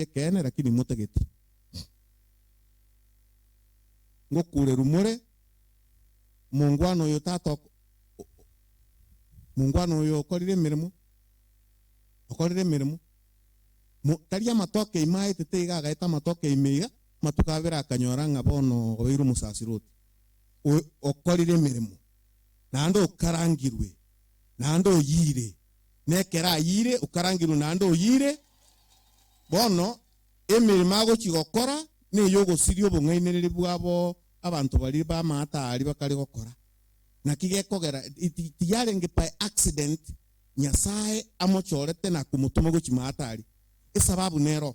Ekeene, lakini motageti. Ngokurerwa more, mongwana oyo tata mongwana oyo okorire emeremo, okorire emeremo. Tari amatoke ime aetete iga agaeta amatoke ime iga, amatuko abere akanyora ng'a bono obeire omosasiroti. Okorire emeremo, naende okarangirwe, naende oyire. Na ekero ayire, okarangirwe naende oyire, bono emeremo agochia gokora ney'ogosiria obong'ainereria bwabo abanto baria b'amaata aria bakare gokora. Naki gekogera tiyarenge by accident Nyasae amochorete na komotoma gochia maata aria. Esababu nero,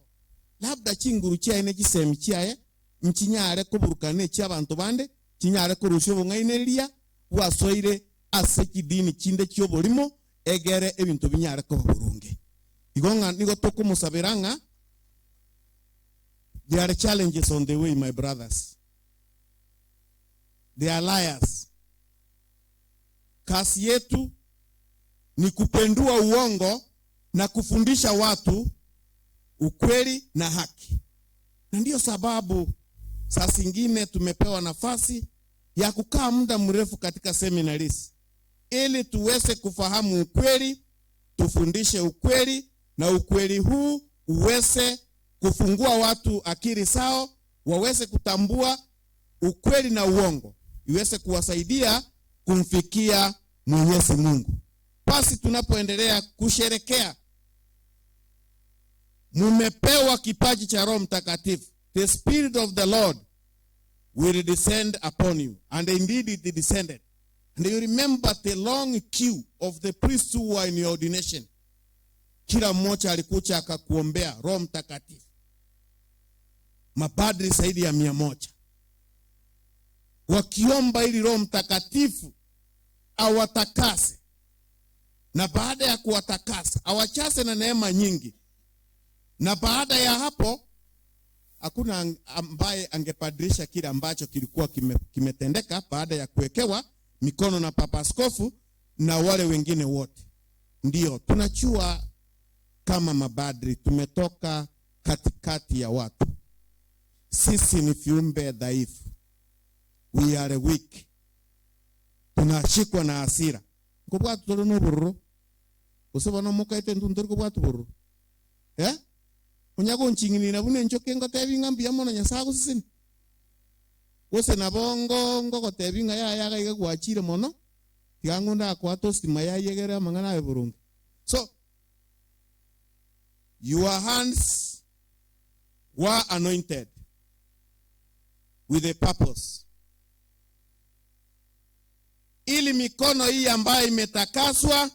labda chinguru chiaye ne chisemi chiaye nchinyare koburukana nechi'abanto bande, chinyare korusia obong'ainereria bwasoire ase chidini chinde chi'oborimo, egere ebinto binyare koba boronge. Igo ng'a nigo tokomosabera ng'a there are challenges on the way my brothers. They are liars. Kazi yetu ni kupendua uongo na kufundisha watu ukweli na haki. Na ndiyo sababu saa zingine tumepewa nafasi ya kukaa muda mrefu katika seminaries ili tuweze kufahamu ukweli, tufundishe ukweli, na ukweli huu uweze kufungua watu akili zao, waweze kutambua ukweli na uongo, iweze kuwasaidia kumfikia Mwenyezi Mungu. Basi tunapoendelea kusherekea, mumepewa kipaji cha Roho Mtakatifu. The Spirit of the Lord will descend upon you. And indeed it descended. And you remember the long queue of the priests who were in your ordination. Kila mmoja alikuja akakuombea Roho Mtakatifu. Mapadri zaidi ya 100 wakiomba ili Roho Mtakatifu awatakase, na baada ya kuwatakasa awachase na neema nyingi, na baada ya hapo hakuna ambaye angepadrisha kile ambacho kilikuwa kimetendeka baada ya kuwekewa mikono na Papa Askofu na wale wengine wote. Ndio tunajua kama mabadri tumetoka katikati ya watu. Sisi ni viumbe dhaifu. We are weak. Tunashikwa na hasira. Nkobwatu tore nobororo. Gose bono mokaete ntu ntori kobwatu bororo. Eh? Onya gonching'inina buna enchoka ngotebi ng'a mbuya mono Nyasaye agoseseni. Gose nabo ngogotebi ng'a yaya iga iga gwachire mono, tiga ng'o ndakoa tostima yayegere amang'ana aye boronge. So, your hands were anointed with a purpose. Ili mikono hii ambayo imetakaswa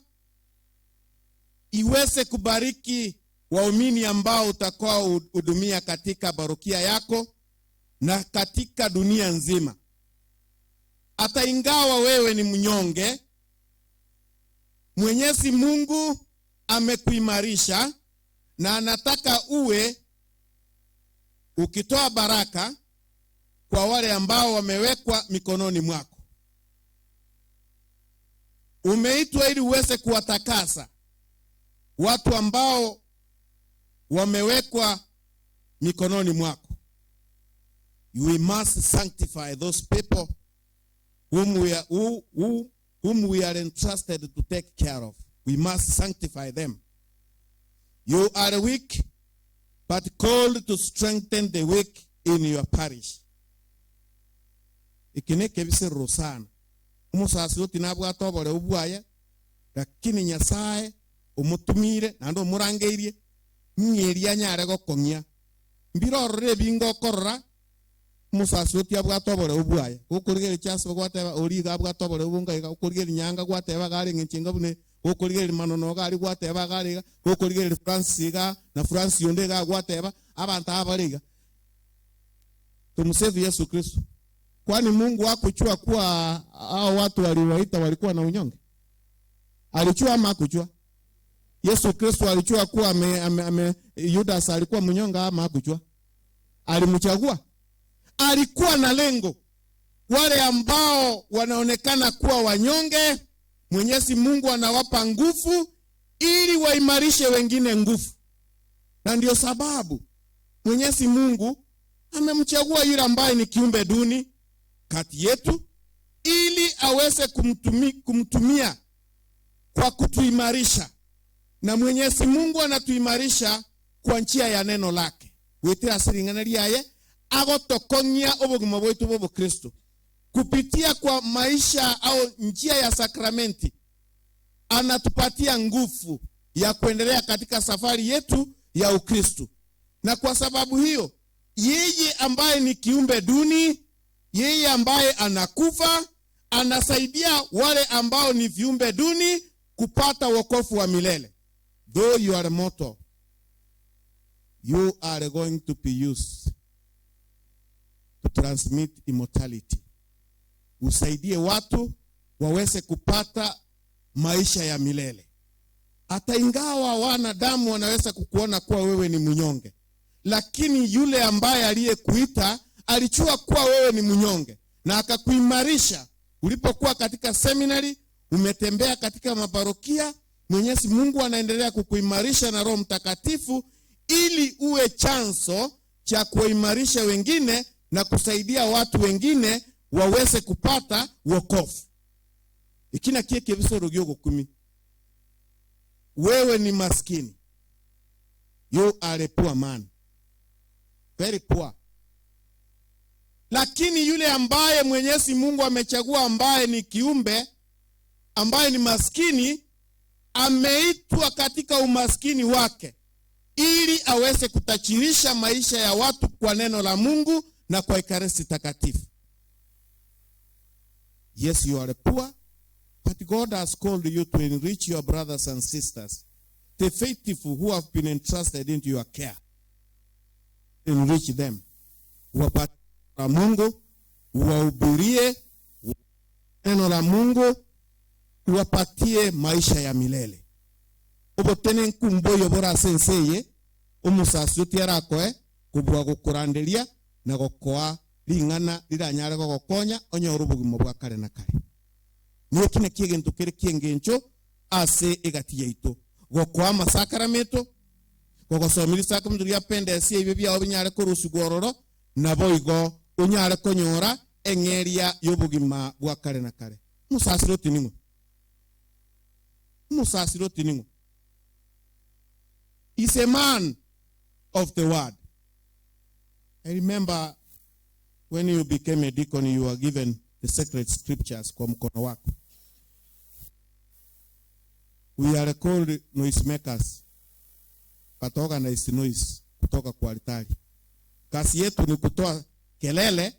iweze kubariki waumini ambao utakao hudumia katika parokia yako na katika dunia nzima. Hata ingawa wewe ni mnyonge, Mwenyezi Mungu amekuimarisha na anataka uwe ukitoa baraka kwa wale ambao wamewekwa mikononi mwako. Umeitwa ili uweze kuwatakasa watu ambao wamewekwa mikononi mwako. We must sanctify those people whom we are entrusted to take care of. We must sanctify them. You are weak, but called to strengthen the weak in your parish. Eke nekebiserero sana. Omosasiroti nabwate oboreu bwaye, lakini Nyasae omotumire naende omorangeirie, ng'a erio anyare gokong'ia. Mbire ororo ebinge okorora, omosasiroti abwate oboreu bwaye. Gokorigereria chiasaba gwateba oria iga abwate oboreu bonga iga, okorigereria nyanga gwateba iga are eng'encho enga buna eye, gokorigereria manono iga aria gwateba iga are iga, gokorigereria Francis iga na Francis onde iga gwateba, abanto aba bare iga. Tumsifu Yesu Kristo. Kwani Mungu hakuchua kuwa hao watu waliwaita walikuwa na unyonge? Alichua ama hakuchua? Yesu Kristo alichua kuwa Judas alikuwa mnyonge ama hakuchua? Alimchagua. Alikuwa na lengo. Wale ambao wanaonekana kuwa wanyonge, Mwenyezi Mungu anawapa nguvu ili waimarishe wengine nguvu. Na ndio sababu Mwenyezi Mungu amemchagua yule ambaye ni kiumbe duni kati yetu ili aweze kumtumia kwa kutuimarisha. Na Mwenyezi Mungu anatuimarisha kwa njia ya neno lake. Wetera siringana liaye agotokonyia obogima bwetu bwa Kristo kupitia kwa maisha au njia ya sakramenti. Anatupatia nguvu ya kuendelea katika safari yetu ya Ukristo. Na kwa sababu hiyo, yeye ambaye ni kiumbe duni, yeye ambaye anakufa, anasaidia wale ambao ni viumbe duni kupata wokovu wa milele. Though you are mortal, you are going to be used to transmit immortality. Usaidie watu waweze kupata maisha ya milele. Hata ingawa wanadamu wanaweza kukuona kuwa wewe ni mnyonge, lakini yule ambaye aliyekuita alijua kuwa wewe ni mnyonge na akakuimarisha. Ulipokuwa katika seminary, umetembea katika maparokia, Mwenyezi Mungu anaendelea kukuimarisha na Roho Mtakatifu ili uwe chanzo cha kuimarisha wengine na kusaidia watu wengine waweze kupata wokovu. Ikina kie kebisoro gyogo kumi. Wewe ni maskini. You are a poor man. Very poor. Lakini yule ambaye Mwenyezi Mungu amechagua, ambaye ni kiumbe, ambaye ni maskini, ameitwa katika umaskini wake ili aweze kutajirisha maisha ya watu kwa neno la Mungu na kwa Ekaristi Takatifu. Yes, you are poor, but God has called you to enrich your brothers and sisters, the faithful who have been entrusted into your care. Enrich them. Wapatie la Mungu, wahubirie neno la Mungu, wapatie maisha ya milele. Obotene nkumbo yobora senseye, omusasi otiarakoe, kubwa gukuranderia na gokoa ring'ana riranyare gogokonya onyore obogima bwa kare na kare. Niyo kine kiegento kere kiengencho ase egati yaito. Gokoa amasakaramento, gogosomiri sacramento ria pendesia ebio biao binyare korusigwa ororo, nabo igo onyare konyora eng'eria y'obogima bwa kare na kare. Musasiroti ning'o? Musasiroti ning'o? Is a man of the word. I remember when you became a deacon, you were given the sacred scriptures kwa mkono wako. We are called noisemakers, but organized noise kutoka kwa altari. Kazi yetu ni kutoa kelele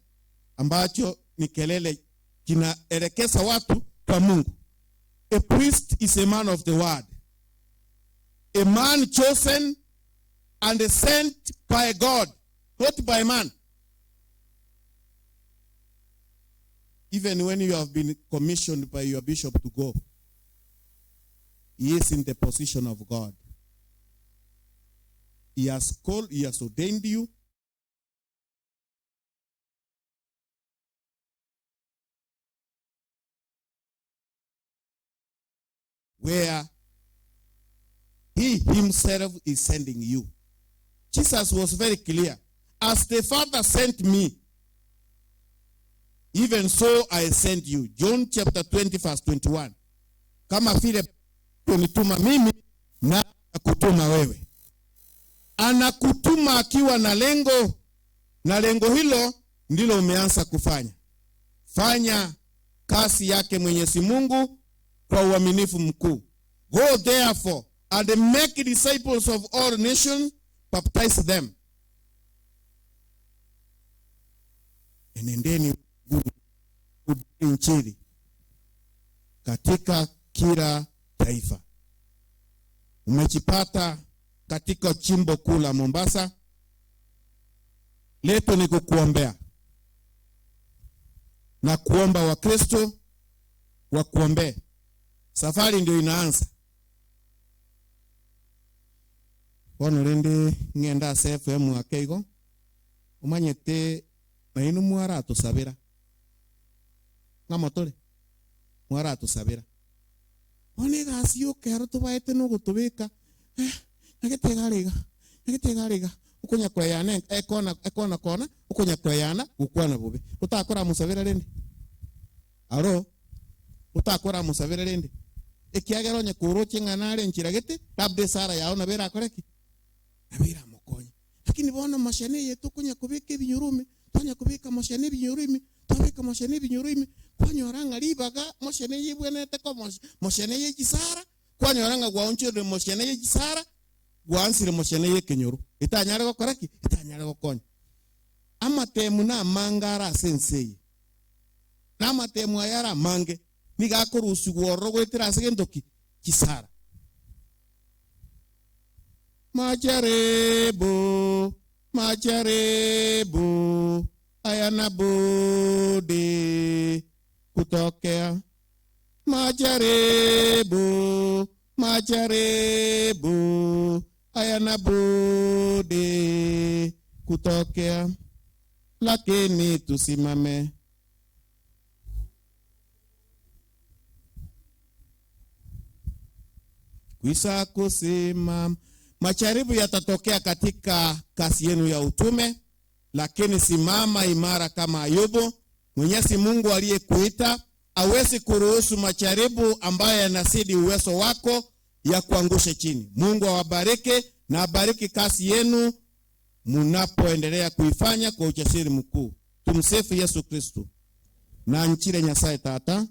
ambacho ni kelele kinaelekeza watu kwa Mungu. A priest is a man of the word. A man chosen and sent by God, not by man. Even when you have been commissioned by your bishop to go, he is in the position of God. He has called, he has ordained you. Where he himself is sending you. Jesus was very clear. As the Father sent me, even so I send you. John chapter 20 verse 21. Kama vile kunituma mimi na kutuma wewe. Anakutuma akiwa na lengo, na lengo hilo ndilo umeanza kufanya. Fanya kazi yake Mwenyezi Mungu kwa uaminifu mkuu. Go therefore and make disciples of all nations, baptize them. Enendeni injili katika kila taifa. Umejipata katika jimbo kuu la Mombasa. Leto ni kukuombea na kuomba Wakristo wakuombee. Safari ndio inaanza. Bono rende ng'enda ase FM ake igo, omanyete nainu mwaratusabira. Ng'amotore, mwaratusabira. Bono egasi yoka ero tobaete nogotobeka, nagetegarega, nagetegarega. Okonya koeyana ekona ekona kona, okonya koeyana gokwana bobe. Otakora mosabera rende. Aro, otakora mosabera rende. Ekiagera onye koroche ng'a nare enchera gete, labda esara yao nabo erakore ki? Nabo eramokonye. Lakini bono moshene eye tokonya kobeka ebinyoro ime, twanya kobeka moshene ebinyoro ime, twabeka moshene ebinyoro ime, kwanyora ng'a ribaga moshene eye ebwenerete koba moshene ye chisara, kwanyora ng'a gwaonchorire moshene ye chisara, gwansire moshene y'ekenyoro, etanyare gokora ki? Etanyare gokonya. Amatemu namange are ase ense eye, na amatemu aya are amange, nigo akorusigwa ororo goetera ase gento ki? Chisara. Majaribu, majaribu hayana budi kutokea. Majaribu, majaribu hayana budi kutokea, lakini tusimame. Kwisa kusimama. Majaribu yatatokea katika kazi yenu ya utume, lakini simama imara kama Ayubu. Mwenyezi Mungu aliyekuita hawezi kuruhusu majaribu ambayo yanazidi uwezo wako ya kuangushe chini. Mungu awabariki na abariki kazi yenu munapoendelea kuifanya kwa ujasiri mkuu. Tumsifu Yesu Kristo. Na nchire Nyasaye Tata.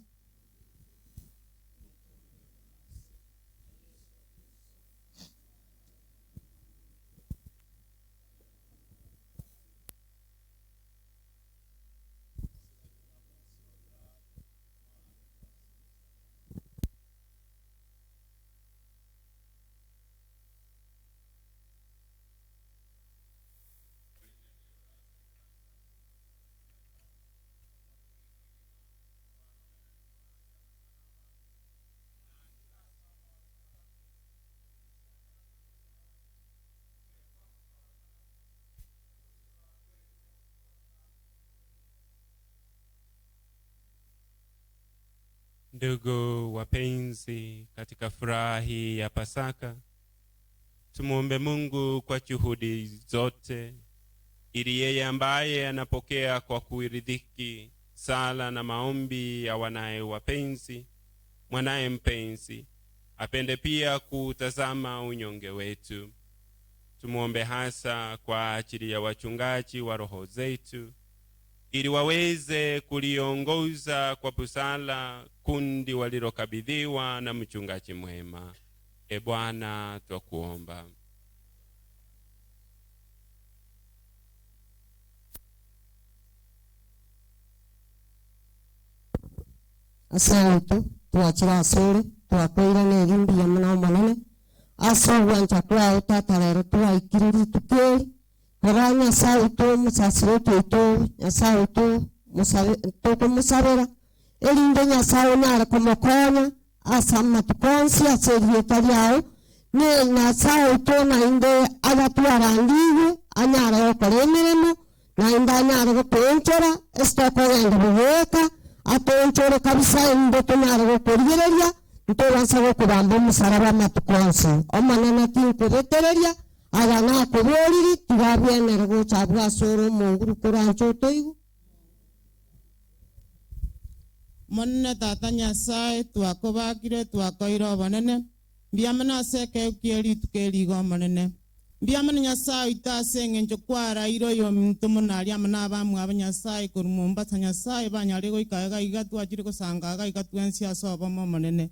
Ndugu wapenzi, katika furaha hii ya Pasaka tumuombe Mungu kwa juhudi zote, ili yeye ambaye anapokea kwa kuridhiki sala na maombi ya wanaye wapenzi, mwanaye mpenzi, apende pia kutazama unyonge wetu. Tumuombe hasa kwa ajili ya wachungaji wa roho zetu, ili waweze kuliongoza kwa busara kundi walilokabidhiwa na mchungaji mwema. E Bwana, twakuomba. Ase twachira asore twakoira nerimbi ya muna omonene ase obwancha kwao tata rero twaikire rituko eri kora Nyasaye oito omosasiro oito Nyasaye oito tokomusabera erinde Nyasaye onyare komokonya ase amatuko onsi ase erieta riao ne Nyasaye oito naende agatwarandiwe anyare gokora emeremo naende anyare gotoonchora ase tokogenda bogeka atonchore kabisa ende tonyare gokorigereria ntobansa gokobamba omusaraba amatuko onsi omonene tinkobetereria aya nakoboriri tigabienere gocha bwasore omonguru koranche otoigu. Monene tata Nyasaye twakobakire twakoire obonene mbiamana ase ekeo kia rituko erigo omonene mbiamana Nyasaye oito ase eng'encho kwaraire oyo ominto mono aria amo na abamwe aba Nyasaye korwa Mombasa Nyasaye banyare goika iga iga twachire gosanga iga iga twensi ase obomo omonene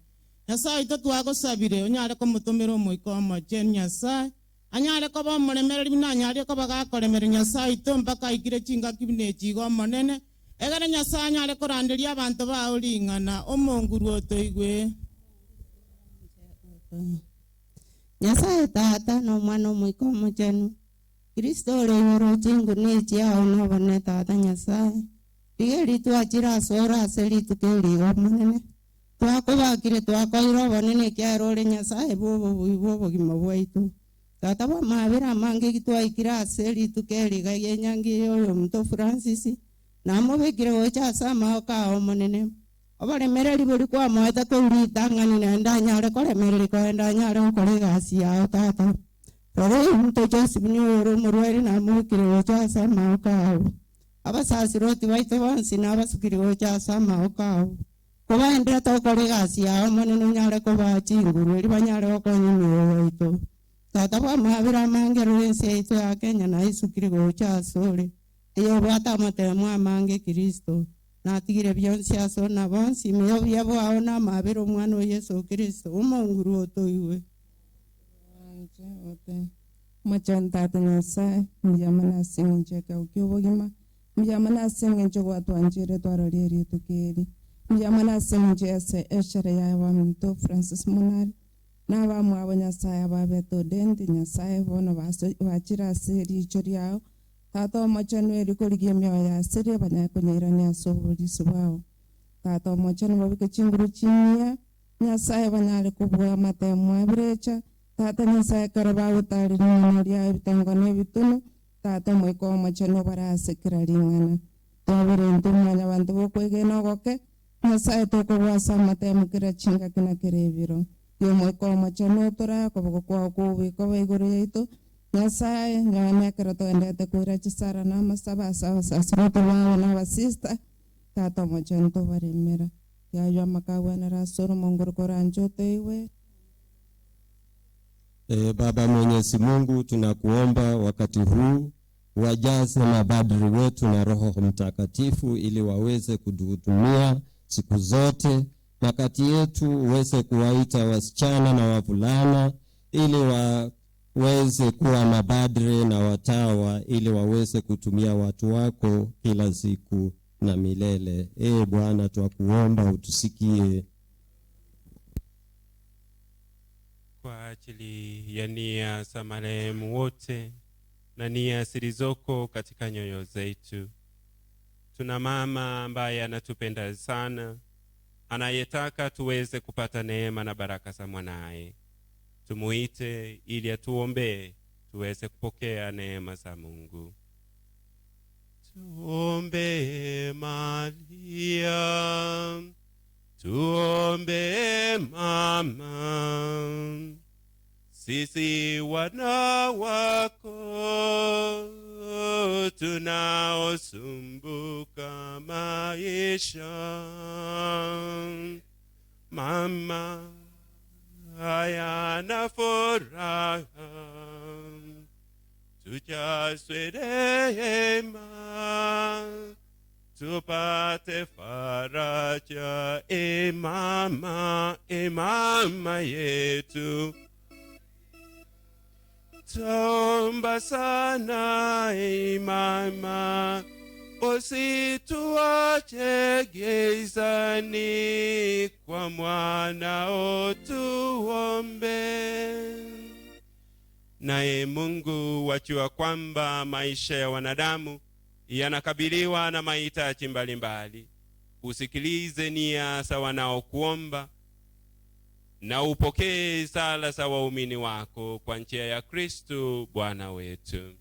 Nyasaye oito twagosabire onyare komotomera omoika omochenu Nyasaye anyare koba omoremereri buna anyare koba gakoremera Nyasaye oito mpaka aikire chingaki buna echigo omonene egere Nyasaye anyare koranderia abanto bao ring'ana omonguru otoigwe. Nyasaye tata na omwana omoika omochenu Kristo ore igoro chinguru echiao nobone tata Nyasaye riga ritwachire ase ore ase rituko erigo omonene twakobakire twakoire obonene ekiagera ore Nyasaye bwa obobui bwa obogima bwaito tata bwa amabera amange gitwaikire ase rituko eriga ria enyangi oyo omonto Francis namobekire gocha ase amaoko ao omonene oboremereri bori kwamoete kouritang'ani naende anyare koremereri koenda anyare gokora egasi yao tata. Rore mto Joseph ni oro murwari na mukire gocha sama okao. Abasasiroti baito bonsi na abasukiri gocha sama okao. Kobaendera tokore gasi yao monene onyare koba chinguru eri banyare gokonya emioyo yaito. Tata bwa mabira amange rore ense yaito ya Kenya na isukiri gocha asore. Eyo bwata amatemo amange Kristo. Natigire bionsi aso na bonsi mioyo byabo ao na mabira omwana o Yesu Kristo omonguru otoiwe. Machan tata Nyasaye mbyamana sing'encheka ukiobogima mbyamana sing'encho gwatwanchire twaroria rituko eri mbyamana sing'encho ase eshere ya baminto Francis Munari na abamwabo Nyasaye ababete odendi Nyasaye bono bachire ase ericho riao tata omochenu eri korigia emioyo yasire banyare konyairania ase oborisi bwao tata omochenu babike chinguru chinyia Nyasaye banyare kobua amatemo abirecha tata Nyasaye kero bagotari ring'ana ria ebitongo na ebituno tata omoika omochenu obarase kera ring'ana twabere intwe omwanya abanto bokwegena ogoke Nyasaye tokobwasa amatemo kera chingaki na kera ebiro ria omoika omochenu otoraya okoboko kwao kobweka oba igoro yaito Nyasaye nyonya ekero toendete koira chisara na amasaba ase abasasiroti babo na abasista tata omochenu tobaremera yaywo amakagwenera ase oromongoro koranche otoiwe. Baba Mwenyezi Mungu, tunakuomba wakati huu wajaze mabadri wetu na Roho Mtakatifu ili waweze kutuhudumia siku zote, na kati yetu uweze kuwaita wasichana na wavulana ili waweze kuwa mabadri na watawa ili waweze kutumia watu wako kila siku na milele. Bwana, twakuomba utusikie. Kwa ajili ya nia za marehemu wote na nia zilizoko katika nyoyo zetu, tuna mama ambaye anatupenda sana, anayetaka tuweze kupata neema na baraka za mwanaye. Tumuite ili atuombee tuweze kupokea neema za Mungu. Tuombe Maria, tuombe mama, sisi wana wako tunaosumbuka maisha. Mama hayana furaha, tujazwe rehema, tupate faraja. E mama yetu, tuomba sana e mama, usituache gizani, kwa mwanao tuombe. Naye Mungu wajua kwamba maisha ya wanadamu yanakabiliwa na mahitaji mbalimbali. Usikilize nia za wanaokuomba na upokee sala za waumini wako kwa njia ya Kristo Bwana wetu.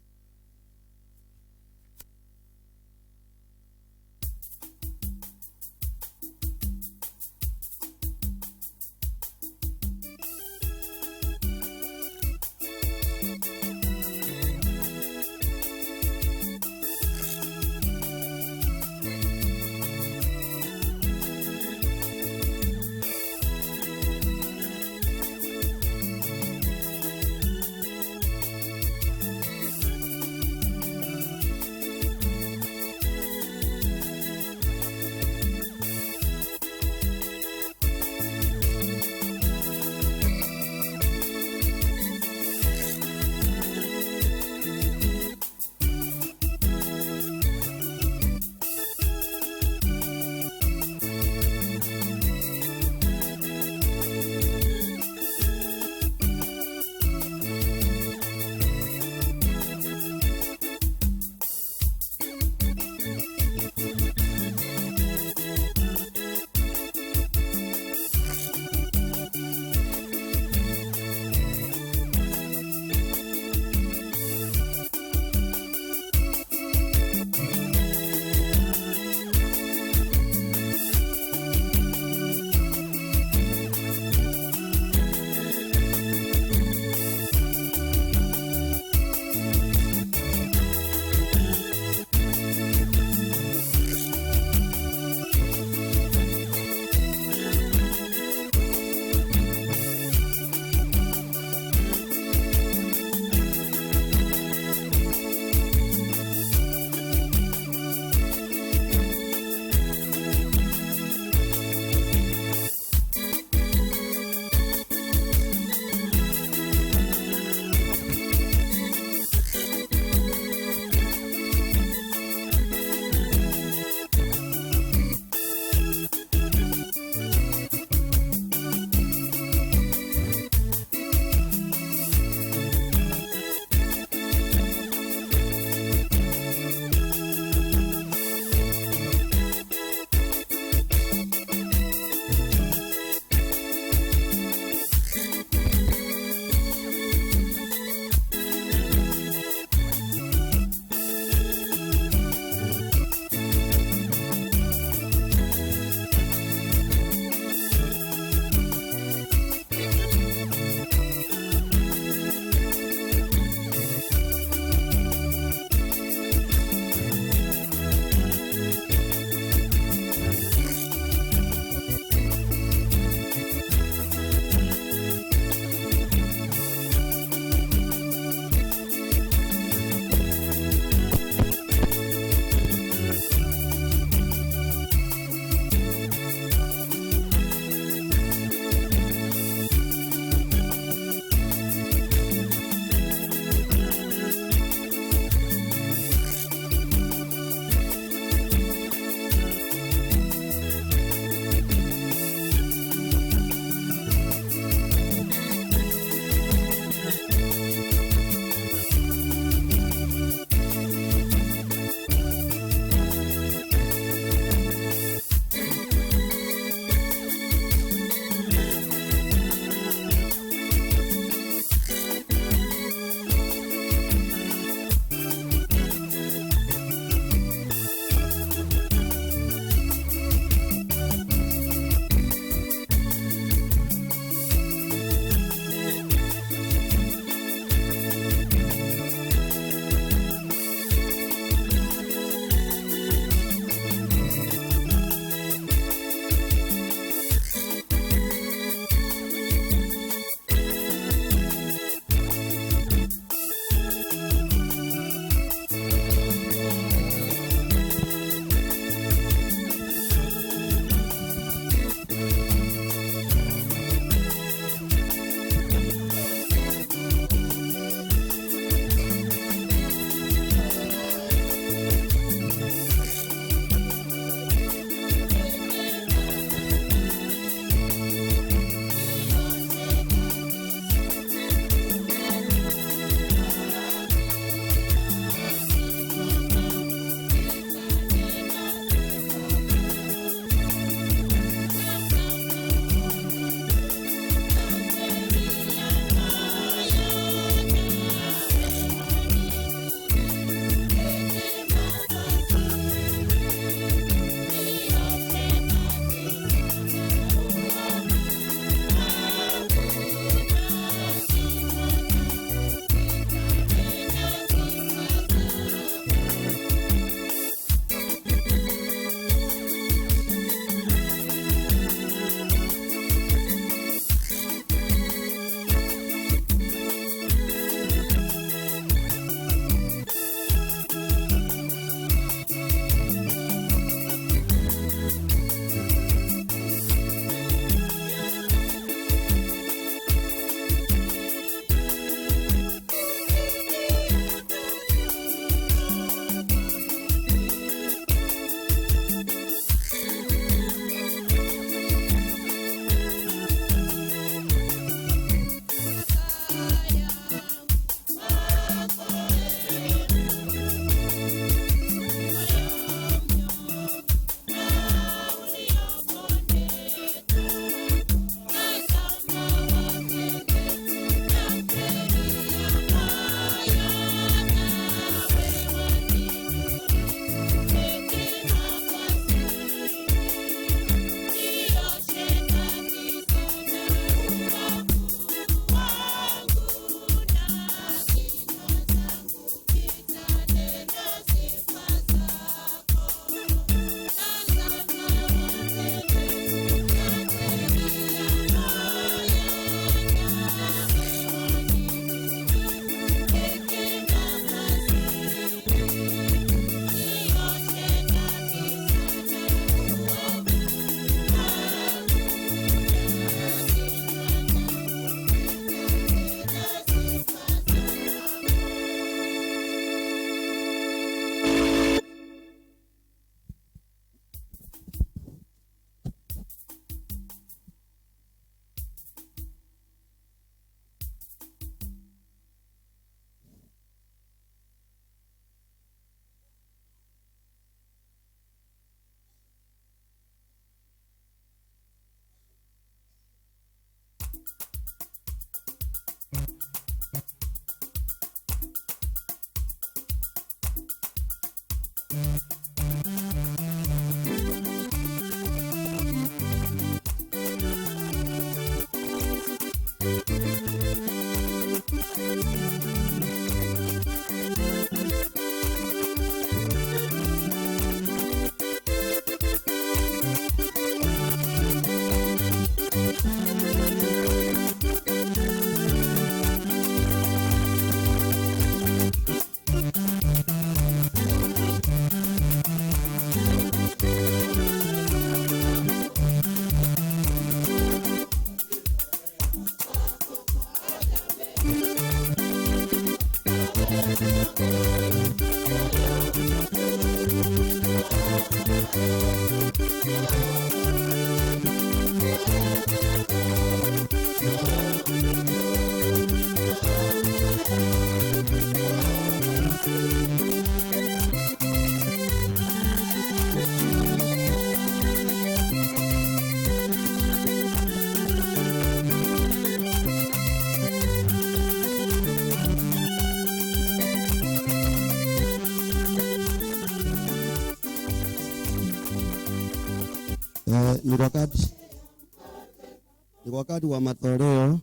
Ni wakati wa matoleo.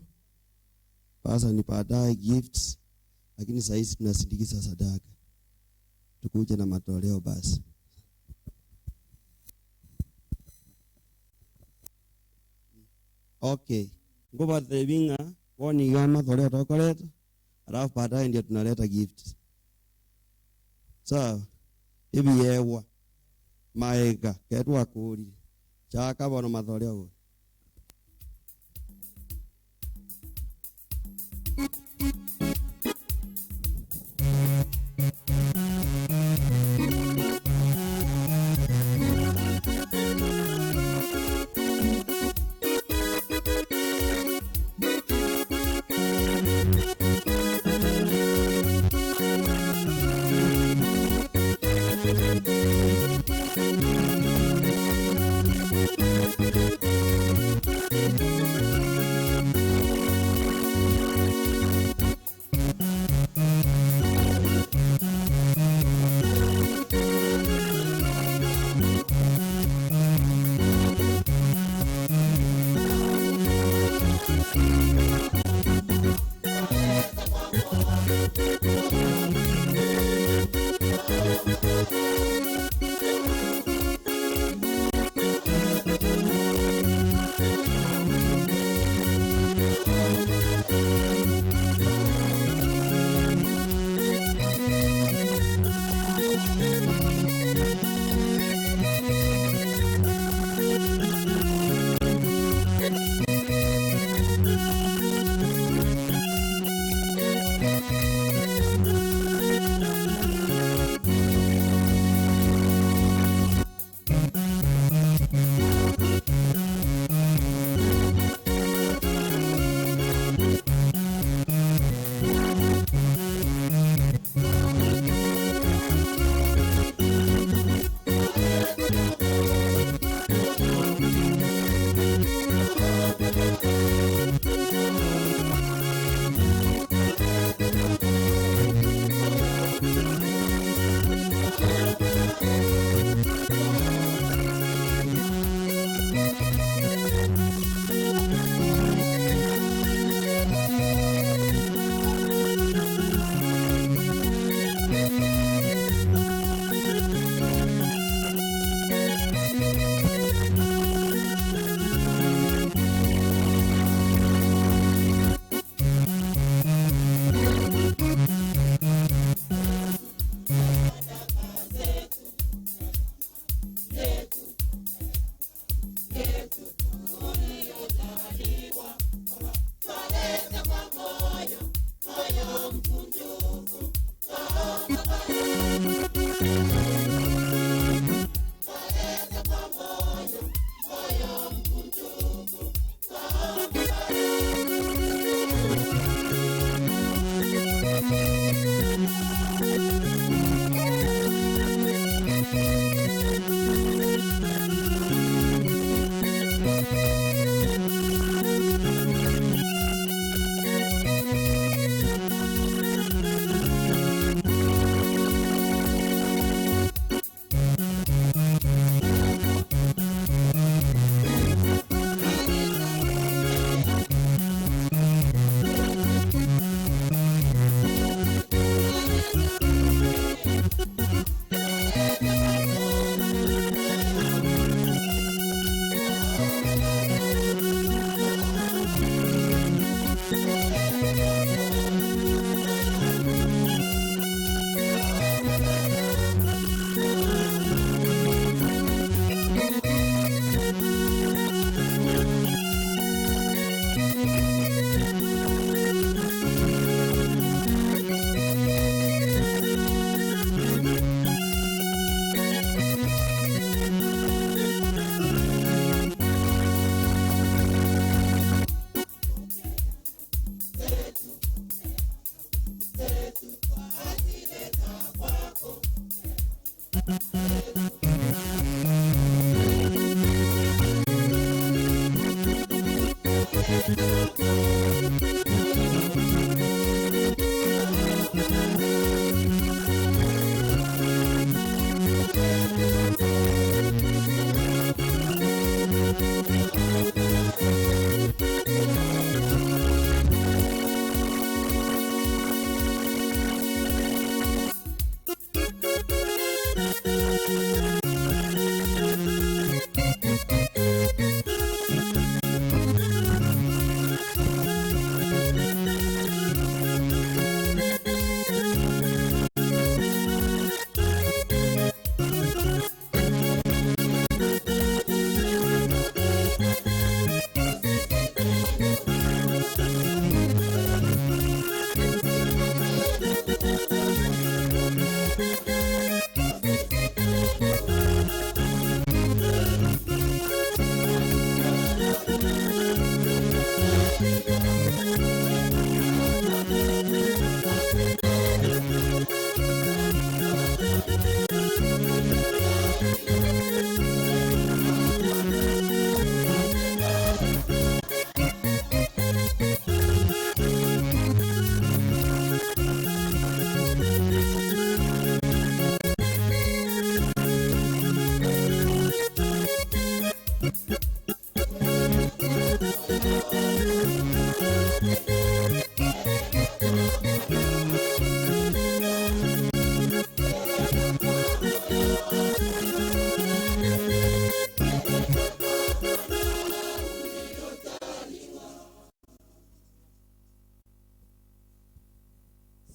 Sasa ni baadaye gifts, lakini saa hizi tunasindikiza sadaka. Tukuje na matoleo basi. Okay, ngoba thebinga woni ga matoleo tokoleta, alafu baadaye ndio tunaleta gifts. Sawa, hivi yewa maega ketwa kuri chaka bono matoleo.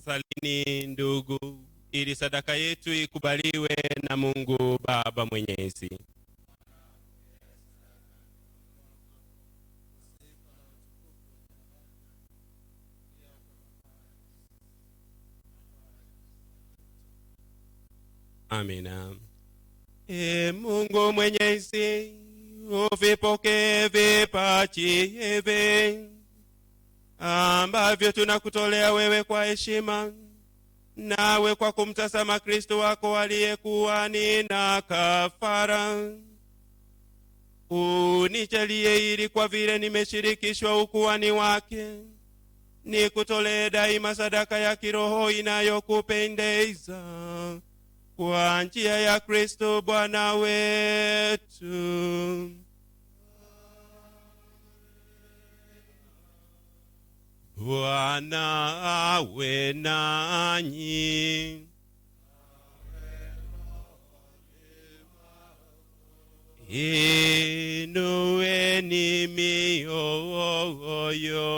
Salini ndugu, ili sadaka yetu ikubaliwe na Mungu Baba Mwenyezi. Amina. E Mungu Mwenyezi, uvipokee vipaji hivi ambavyo tunakutolea wewe kwa heshima, nawe kwa kumtazama Kristo wako aliyekuwa ni na kafara, unijalie ili kwa vile nimeshirikishwa ukuhani wake, nikutolee daima sadaka ya kiroho inayokupendeza kwa njia ya Kristo Bwana wetu. Bwana awe nanyi. Inueni mioyo.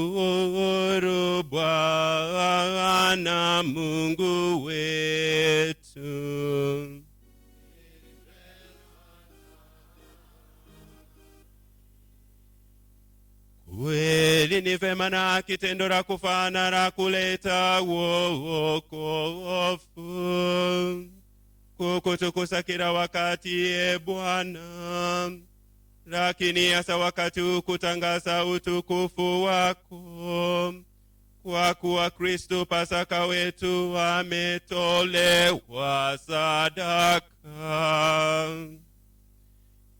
Tumshukuru Bwana Mungu wetu. Kweli ni vema na kitendo la kufana la kuleta wokovu, kukutukuza kila wakati, e Bwana, lakini hasa wakati kutangaza utukufu wako, kwa kuwa Kristo Pasaka wetu ametolewa sadaka.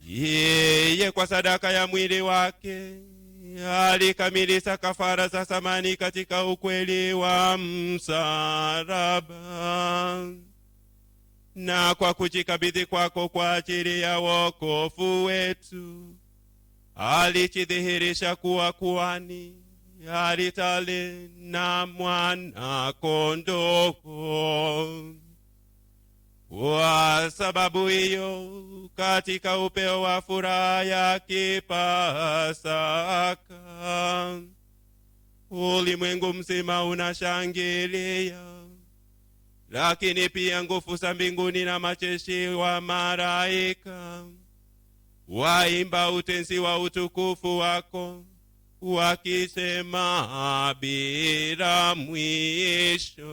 Yeye kwa sadaka ya mwili wake alikamilisha kafara za samani katika ukweli wa msalaba, na kwa kujikabidhi kwako kwa ajili ya wokovu wetu alijidhihirisha kuwa kuhani, alitali na mwana kondoo. Kwa sababu hiyo, katika upeo wa furaha ya Kipasaka, ulimwengu mzima unashangilia, lakini pia nguvu za mbinguni na majeshi wa malaika waimba utenzi wa utukufu wako, wakisema bila mwisho.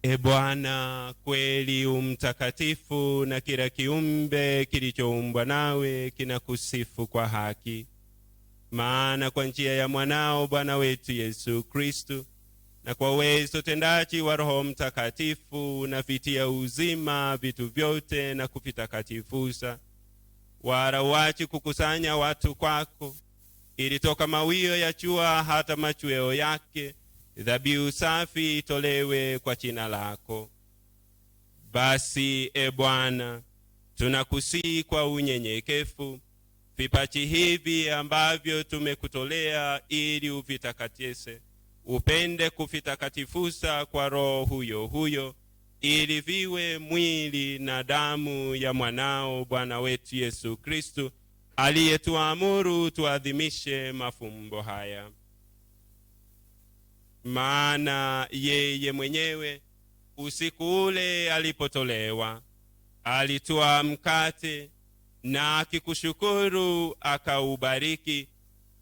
E Bwana, kweli umtakatifu, na kila kiumbe kilichoumbwa nawe kinakusifu kwa haki. Maana kwa njia ya mwanao Bwana wetu Yesu Kristo, na kwa uwezo tendaji wa Roho Mtakatifu, unavitia uzima vitu vyote na kuvitakatifuza. Wala uachi kukusanya watu kwako, ili toka mawio ya jua hata machweo yake dhabihu safi itolewe kwa jina lako. Basi e Bwana, tunakusihi kwa unyenyekevu vipaji hivi ambavyo tumekutolea ili uvitakatise, upende kuvitakatifuza kwa Roho huyo huyo, ili viwe mwili na damu ya mwanao Bwana wetu Yesu Kristo, aliyetuamuru tuadhimishe mafumbo haya. Maana yeye mwenyewe usiku ule alipotolewa, alitwaa mkate na akikushukuru akaubariki,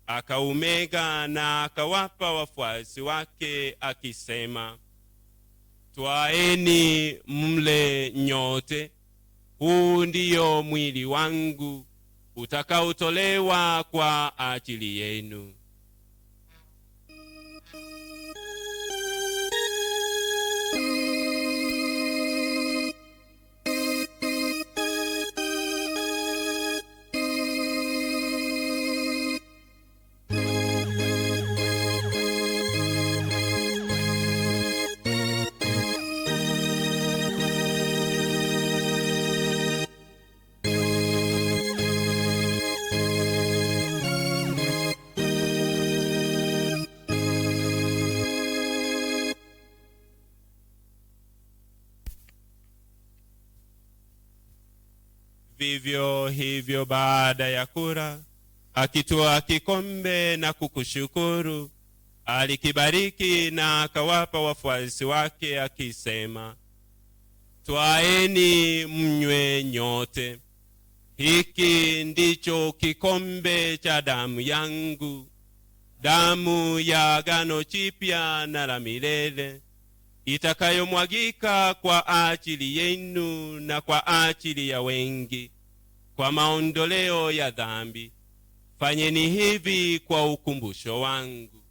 akaumega na akawapa wafuasi wake akisema, twaeni mle nyote, huu ndiyo mwili wangu utakaotolewa kwa ajili yenu. Vivyo hivyo baada ya kula, akitwaa kikombe na kukushukuru, alikibariki na akawapa wafuasi wake akisema, twaeni mnywe nyote, hiki ndicho kikombe cha damu yangu, damu ya agano jipya na la milele, itakayomwagika kwa ajili yenu na kwa ajili ya wengi kwa maondoleo ya dhambi. Fanyeni hivi kwa ukumbusho wangu.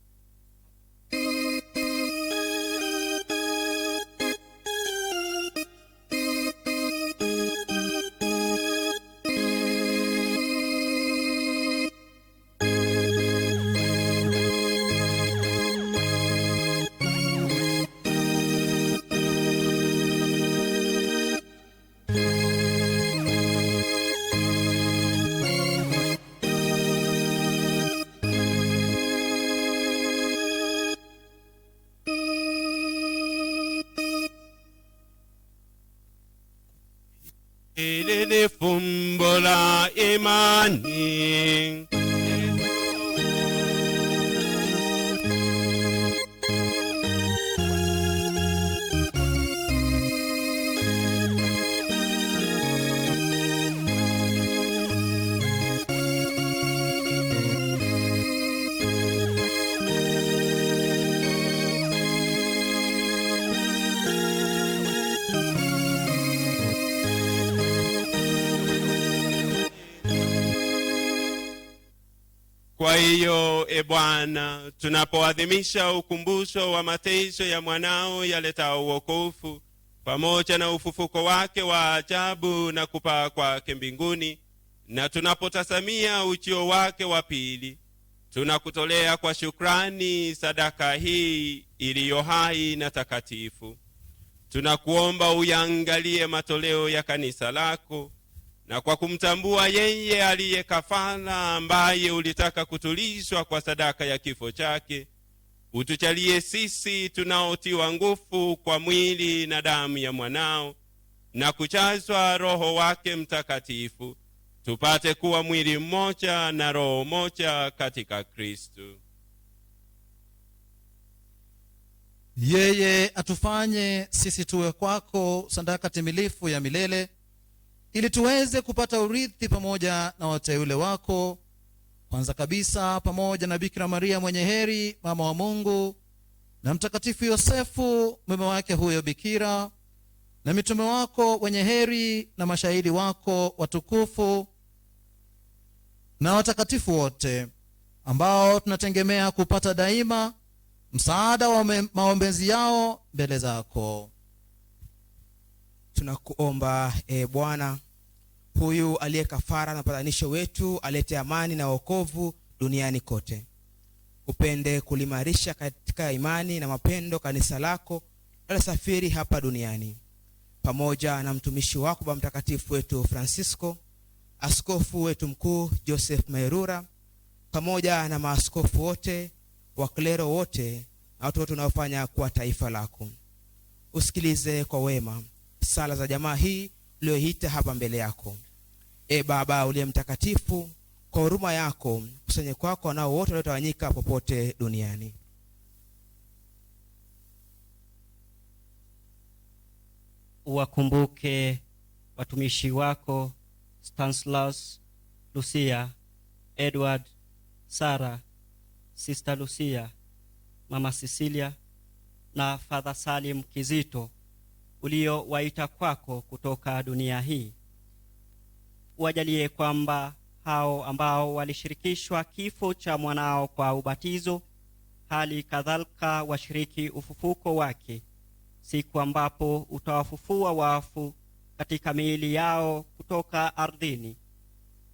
Hili ni fumbo la imani. Kwa hiyo, e Bwana, tunapoadhimisha ukumbusho wa mateso ya mwanao yaletao wokovu, pamoja na ufufuko wake wa ajabu na kupaa kwake mbinguni, na tunapotazamia ujio wake wa pili, tunakutolea kwa shukrani sadaka hii iliyo hai na takatifu. Tunakuomba uyangalie matoleo ya kanisa lako, na kwa kumtambua yeye aliye kafara ambaye ulitaka kutulizwa kwa sadaka ya kifo chake, utuchalie sisi tunaotiwa nguvu kwa mwili na damu ya mwanao na kuchazwa Roho wake Mtakatifu, tupate kuwa mwili mmoja na roho moja katika Kristo. Yeye atufanye sisi tuwe kwako sadaka timilifu ya milele, ili tuweze kupata urithi pamoja na wateule wako, kwanza kabisa pamoja na Bikira Maria mwenye heri, mama wa Mungu, na Mtakatifu Yosefu mume wake huyo bikira, na mitume wako wenye heri na mashahidi wako watukufu na watakatifu wote, ambao tunategemea kupata daima msaada wa maombezi yao mbele zako. Tunakuomba Bwana, huyu aliye kafara na patanisho wetu alete amani na wokovu duniani kote. Upende kulimarisha katika imani na mapendo kanisa lako linalosafiri hapa duniani, pamoja na mtumishi wako Baba Mtakatifu wetu Francisco, askofu wetu mkuu Joseph Mairura, pamoja na maaskofu wote, waklero wote na watu wote wanaofanya kuwa taifa lako. Usikilize kwa wema sala za jamaa hii uliyoita hapa mbele yako. E Baba uliye mtakatifu, kwa huruma yako kusanye kwako nao wote waliotawanyika popote duniani. Uwakumbuke watumishi wako Stanislaus, Lucia, Edward, Sarah, Sister Lucia, Mama Cecilia na Father Salim Kizito uliowaita kwako kutoka dunia hii. Uwajalie kwamba hao ambao walishirikishwa kifo cha mwanao kwa ubatizo, hali kadhalika washiriki ufufuko wake, siku ambapo utawafufua wafu katika miili yao kutoka ardhini.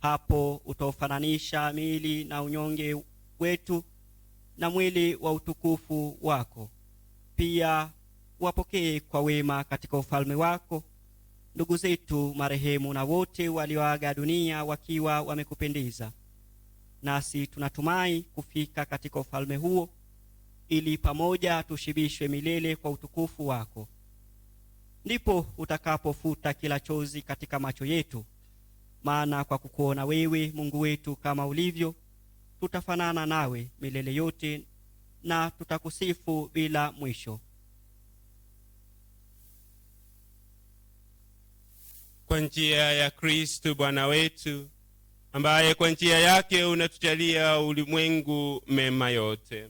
Hapo utaufananisha miili na unyonge wetu na mwili wa utukufu wako. Pia wapokee kwa wema katika ufalme wako ndugu zetu marehemu na wote walioaga dunia wakiwa wamekupendeza. Nasi tunatumai kufika katika ufalme huo, ili pamoja tushibishwe milele kwa utukufu wako. Ndipo utakapofuta kila chozi katika macho yetu, maana kwa kukuona wewe Mungu wetu kama ulivyo, tutafanana nawe milele yote na tutakusifu bila mwisho. Kwa njia ya Kristo Bwana wetu, ambaye kwa njia yake unatujalia ulimwengu mema yote.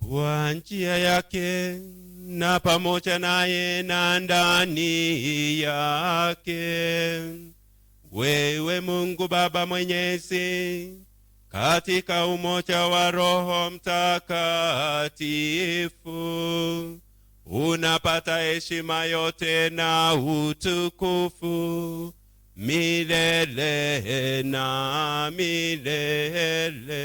Kwa njia yake na pamoja naye na ndani yake, wewe Mungu Baba Mwenyezi, katika umoja wa Roho Mtakatifu, unapata heshima yote na utukufu milele na milele.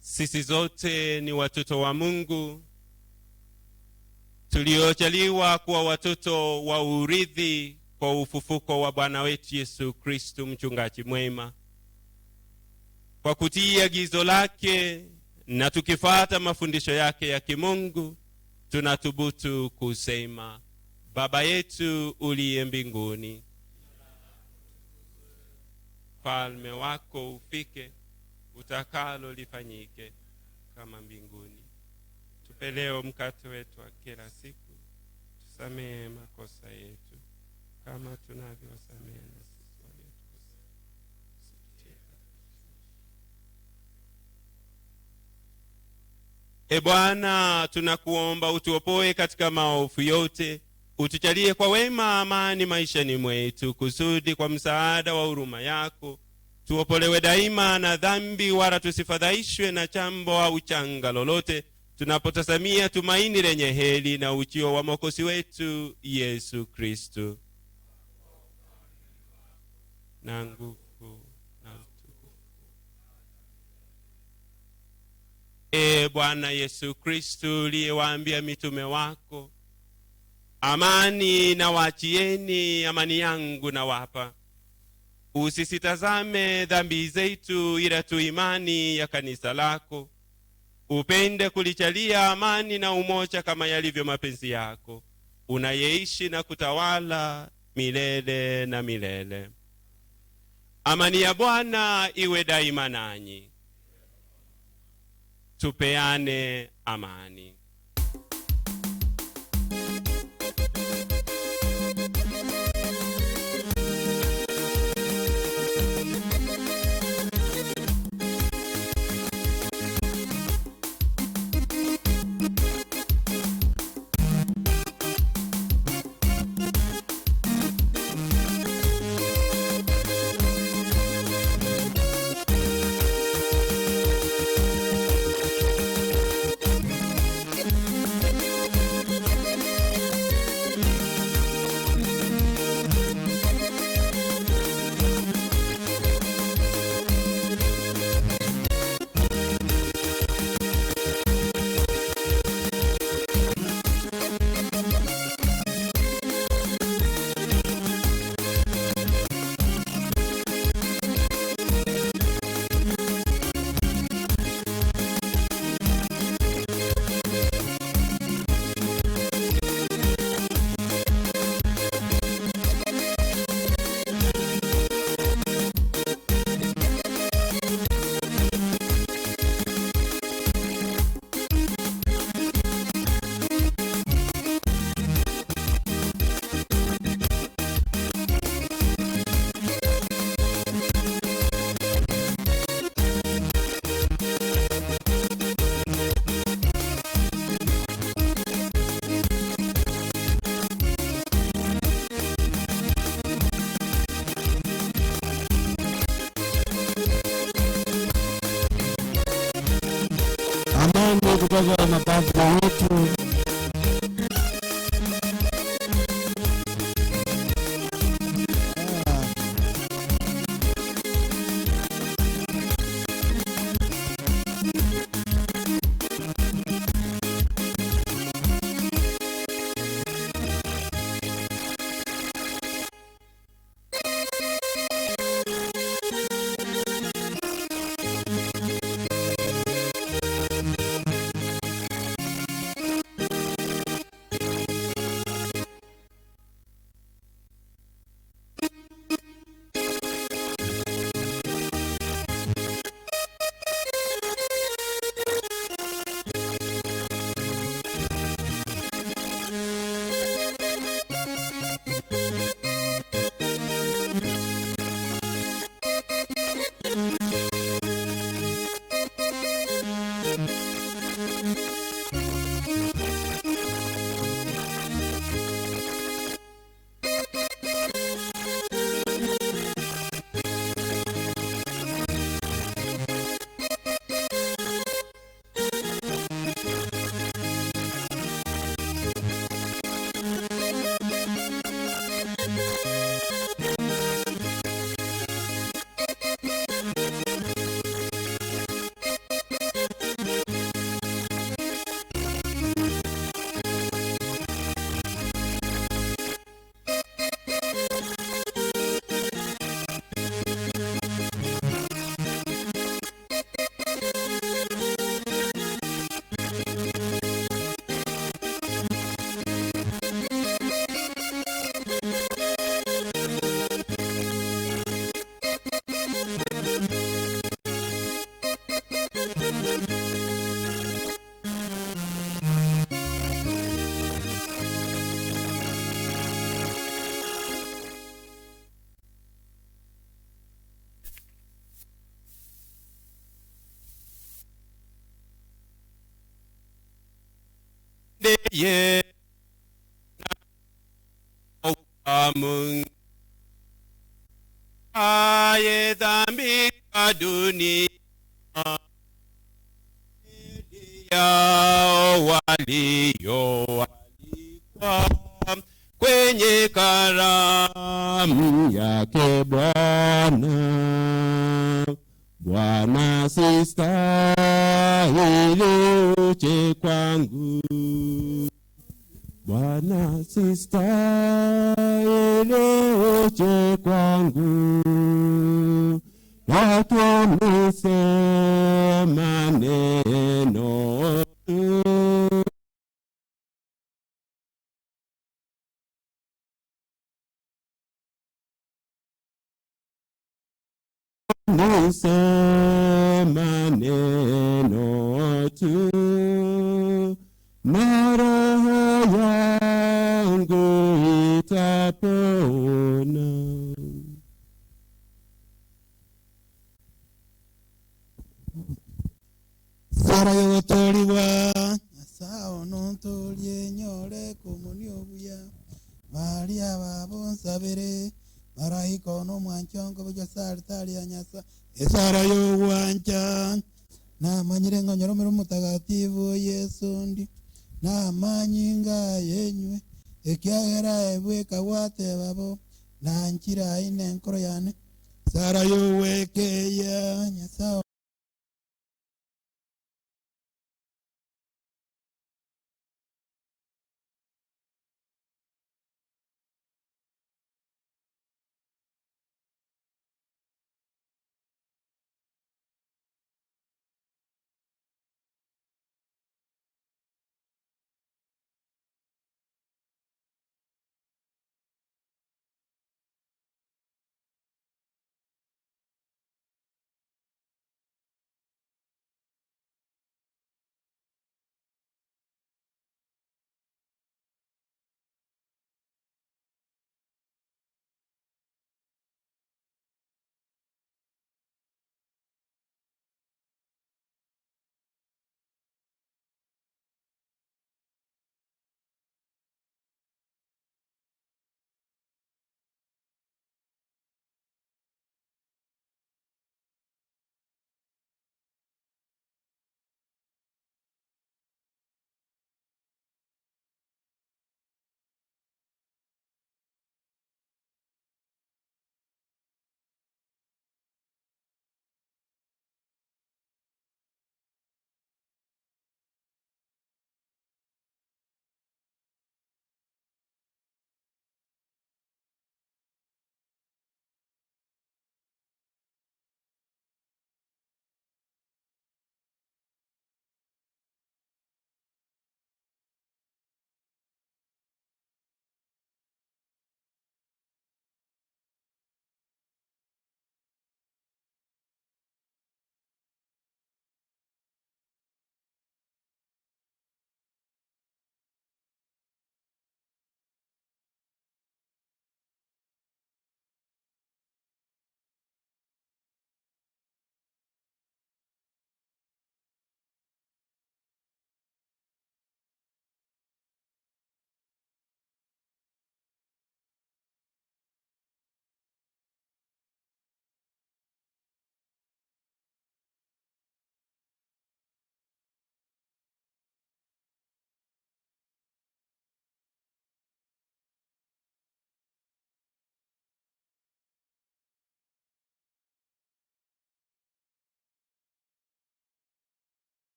Sisi zote ni watoto wa Mungu tuliojaliwa kuwa watoto wa urithi kwa ufufuko wa Bwana wetu Yesu Kristo mchungaji mwema. Kwa kutii agizo lake na tukifuata mafundisho yake ya kimungu, tunathubutu kusema: Baba yetu uliye mbinguni, falme wako ufike, utakalo lifanyike kama mbinguni. Tupe leo mkate wetu wa kila siku, tusamehe makosa yetu kama tunavyosamehe na sisi waliotukosea, usitutie katika. E Bwana, tunakuomba utuopoe katika maovu yote, utujalie kwa wema amani maishani mwetu, kusudi kwa msaada wa huruma yako tuopolewe daima na dhambi, wala tusifadhaishwe na chambo au changa lolote, tunapotazamia tumaini lenye heri na ujio wa Mwokozi wetu Yesu Kristo. Na nguvu na utukufu. E Bwana Yesu Kristo, uliyewaambia mitume wako, amani na waachieni, amani yangu na wapa, usisitazame dhambi zetu, ila tu imani ya kanisa lako. Upende kulijalia amani na umoja kama yalivyo mapenzi yako, unayeishi na kutawala milele na milele. Amani ya Bwana iwe daima nanyi. Tupeane amani. Amani kutoka kwa mapadri wetu. Ndiye wa Mungu aye dhambi kwa dunia. yao walioalikwa kwenye karamu yake Bwana. Bwana sistahili uje kwangu, Bwana sistahili uje kwangu, lakini sema neno tu. Nisema neno tu, na roho yangu itapona. Sara yogotoliwa Nyasaye onontorie nyore komoni obuya Maria babonsabere maraika nomwanchongo buja sare ya Nyasaye esara yogwancha namanyire ng'onyoromere omutagatifu Yesu ndi namanyinga yenywe ekiagera ebweka gwatebabo nanchira ine enkoro yane sara yowekeya Nyasaye.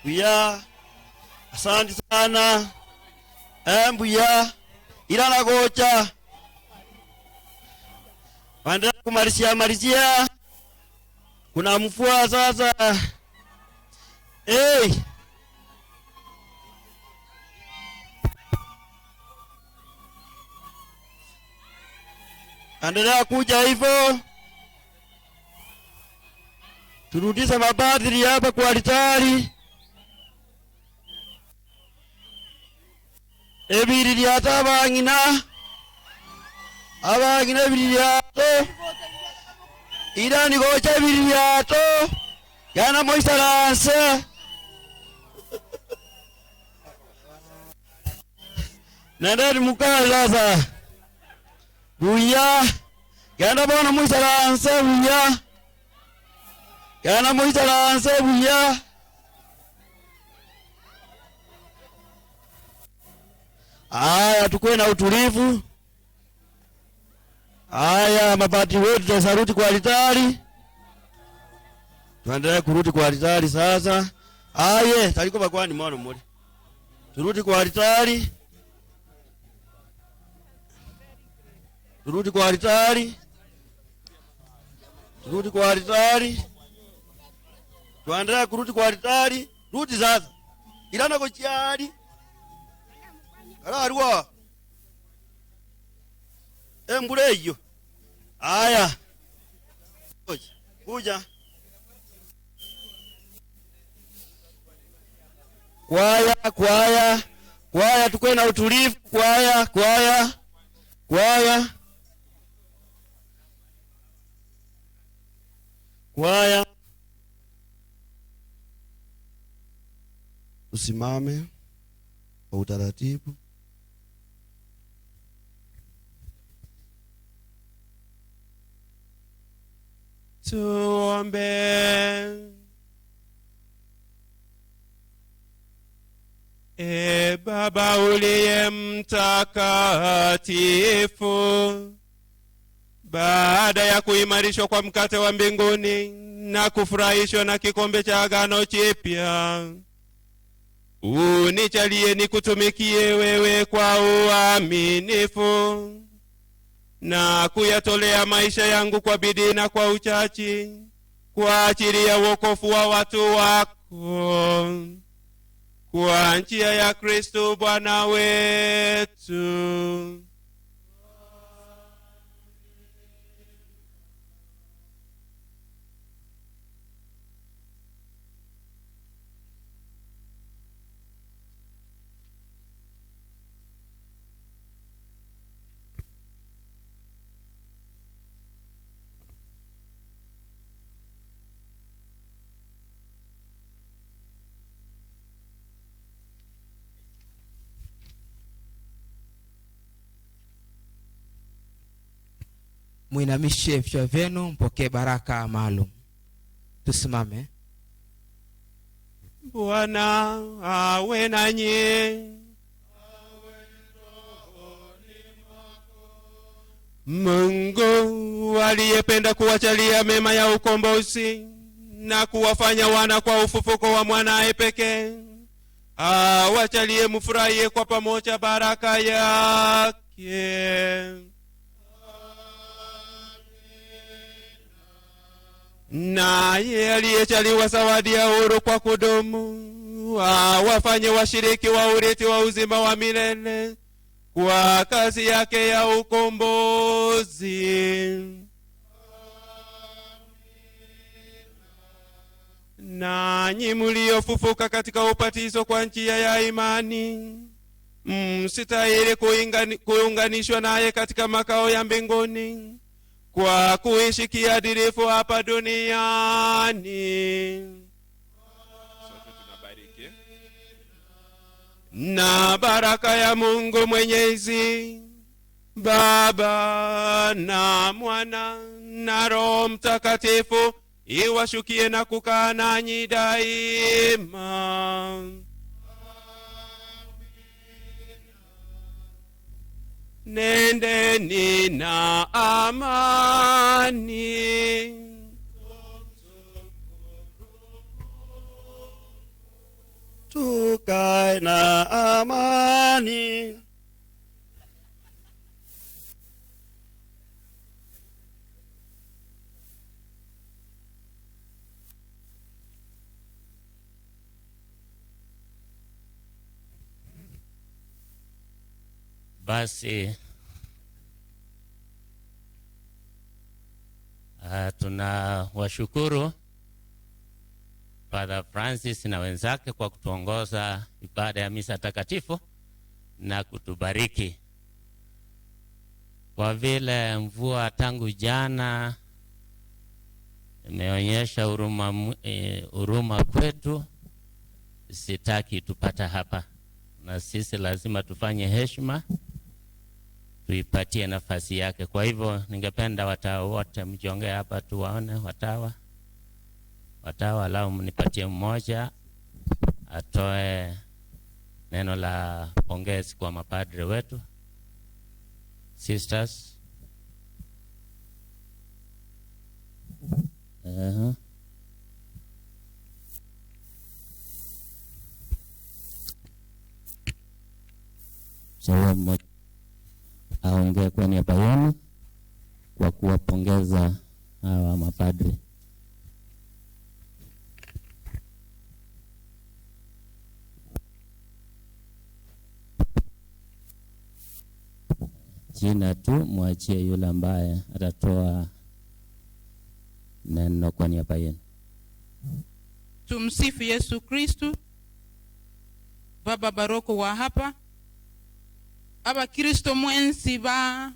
Buya. Asante sana. Mbuya. Ilana gocha. Waendelea kumalizia malizia. Kuna mvua sasa. Hey. Endelea kuja hivyo. Turudishe mapadri hapa kwa altari. Ebiri lyata abang'ina. Abang'ina ebiri lyato. Irani gocha ebiri lyato. Yana moisaranse. Nendeni mukae sasa. Buya. Genda bona muisaranse buya. Genda muisaranse buya. Aya, tukue na utulivu. Aya, mabati wetu tutasarudi kwa altari. Tuendelee kurudi kwa altari sasa. Aye, taliko bakwani mwana mmoja. Turudi kwa altari. Turudi kwa altari. Turudi kwa altari. Tuendelee kurudi kwa altari. Rudi sasa. Ilana kochiari. Ararwa. Embuleyo. Aya. Kuja. Kwaya, kwaya. Kwaya, tukue na utulivu. Kwaya, kwaya. Kwaya. Kwaya. Usimame kwa utaratibu. Tuombe. E Baba uliye mtakatifu, baada ya kuimarishwa kwa mkate wa mbinguni na kufurahishwa na kikombe cha agano jipya, unijalie nikutumikie wewe kwa uaminifu na kuyatolea maisha yangu kwa bidii na kwa uchachi kwa ajili ya wokovu wa watu wako, kwa njia ya Kristo Bwana wetu. Muinamishe vichwa vyenu, mpokee baraka maalum. Tusimame. Bwana awe nanyi. Mungu aliyependa kuwajalia mema ya ukombozi na kuwafanya wana kwa ufufuko wa mwanae pekee, awajalie mfurahie kwa pamoja baraka yake. Naye aliyejaliwa zawadi ya huru kwa kudumu, awafanye washiriki wa urithi wa uzima wa milele kwa kazi yake ya ukombozi. Nanyi mliofufuka katika ubatizo kwa njia ya imani, msitahili kuunganishwa naye katika makao ya mbinguni kwa kuishi kiadilifu hapa duniani. Sote tunabariki. Na baraka ya Mungu Mwenyezi, Baba na Mwana na Roho Mtakatifu iwashukie na kukaa nanyi daima. Nendeni na amani. Tukae na amani. Basi tunawashukuru Father Francis na wenzake kwa kutuongoza ibada ya misa takatifu na kutubariki. Kwa vile mvua tangu jana imeonyesha huruma kwetu, sitaki tupata hapa, na sisi lazima tufanye heshima, tuipatie nafasi yake. Kwa hivyo ningependa watawa wote mjiongee hapa tuwaone watawa. Watawa lao mnipatie mmoja atoe neno la pongezi kwa mapadre wetu. Sisters. Shalom mmoja aongee kwa niaba yenu kwa kuwapongeza hawa mapadri. Jina tu mwachie yule ambaye atatoa neno kwa niaba yenu. Tumsifu Yesu Kristu. Baba Baroko wa hapa, Abakristo mwensi ba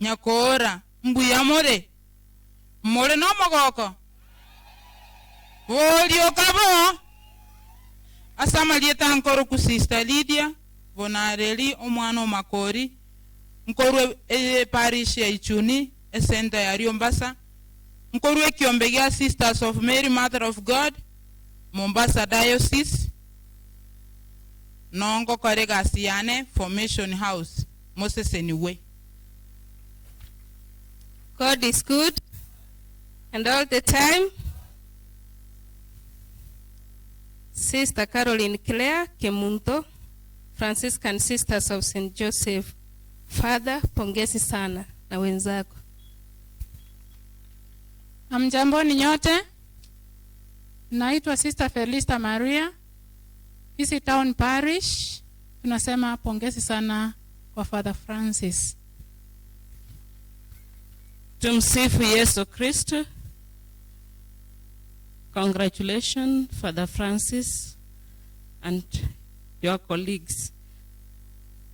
Nyakora mbuya more more no mogoko bolio kabo asamalieta nkoro ku Sister Lydia Bonareli omwana omakori nkorwe parish ya Ichuni esenta ya Riombasa nkorwe kiombe gya Sisters of Mary Mother of God Mombasa Diocese nongo korega siyane Formation House Moses anyway. God is good and all the time. Sister Caroline Claire Kemunto, Franciscan Sisters of St. Joseph. Father, pongezi sana na wenzako. Hamjamboni nyote. Naitwa Sister Felista Maria, Kisii Town Parish. Tunasema pongezi sana kwa Father Francis. Tumsifu Yesu Kristo. Congratulations, Father Francis and your colleagues.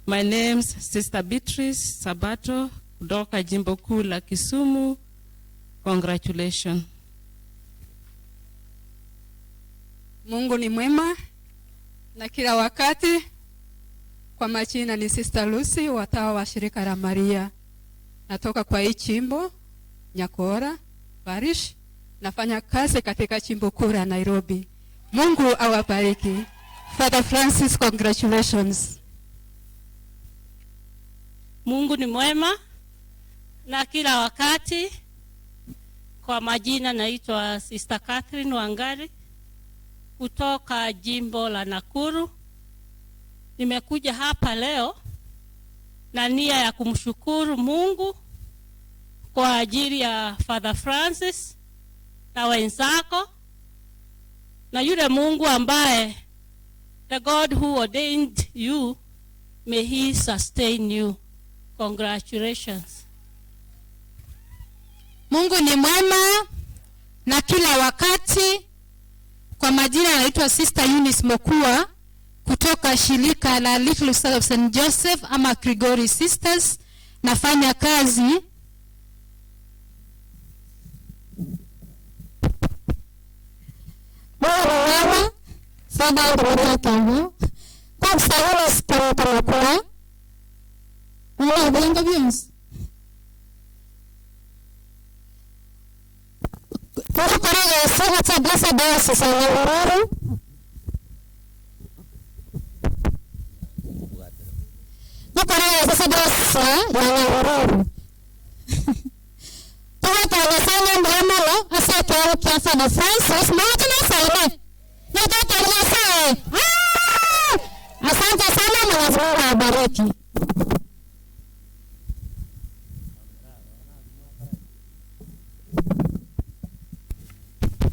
My name's Sister Beatrice Sabato kutoka Jimbo Kuu la Kisumu. Congratulations. Mungu ni mwema na kila wakati. Kwa majina ni Sister Lucy, watawa wa shirika la Maria. Natoka kwa hii chimbo Nyakora Parish. Nafanya kazi katika chimbo kuu la Nairobi. Mungu awabariki. Father Francis, congratulations. Mungu ni mwema na kila wakati. Kwa majina naitwa Sister Catherine Wangari kutoka jimbo la Nakuru. Nimekuja hapa leo na nia ya kumshukuru Mungu kwa ajili ya Father Francis na wenzako, na yule Mungu ambaye, the God who ordained you, may he sustain you. Congratulations. Mungu ni mwema na kila wakati. Kwa majina naitwa Sister Eunice Mokua kutoka shirika la Little Sisters of St. Joseph ama Grigori Sisters. Nafanya kazi Mwana Father Ndorokengo kwa msahuni sikamukua Mwana benga byonse Kurukorega sasa blessa diocese ya Nyahururu. Kurukorega sasa diocese ya Nyahururu. Tuwatana sana mbamalo asa kwa kia Father Francis mwana saine. Na awabariki.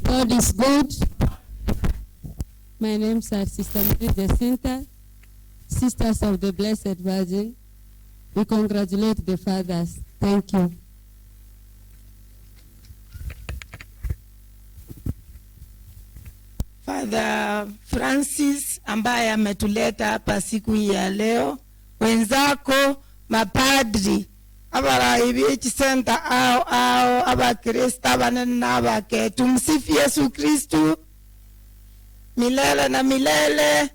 God is good. My name is Sister Mary Jacinta, Sisters of the Blessed Virgin. We congratulate the fathers. Thank you. Father Francis ambaye ametuleta hapa siku hii ya leo, wenzako mapadri abarayi b'ekisenta ao ao abakristo abanene n'abake, tumsifu Yesu Kristu milele na milele.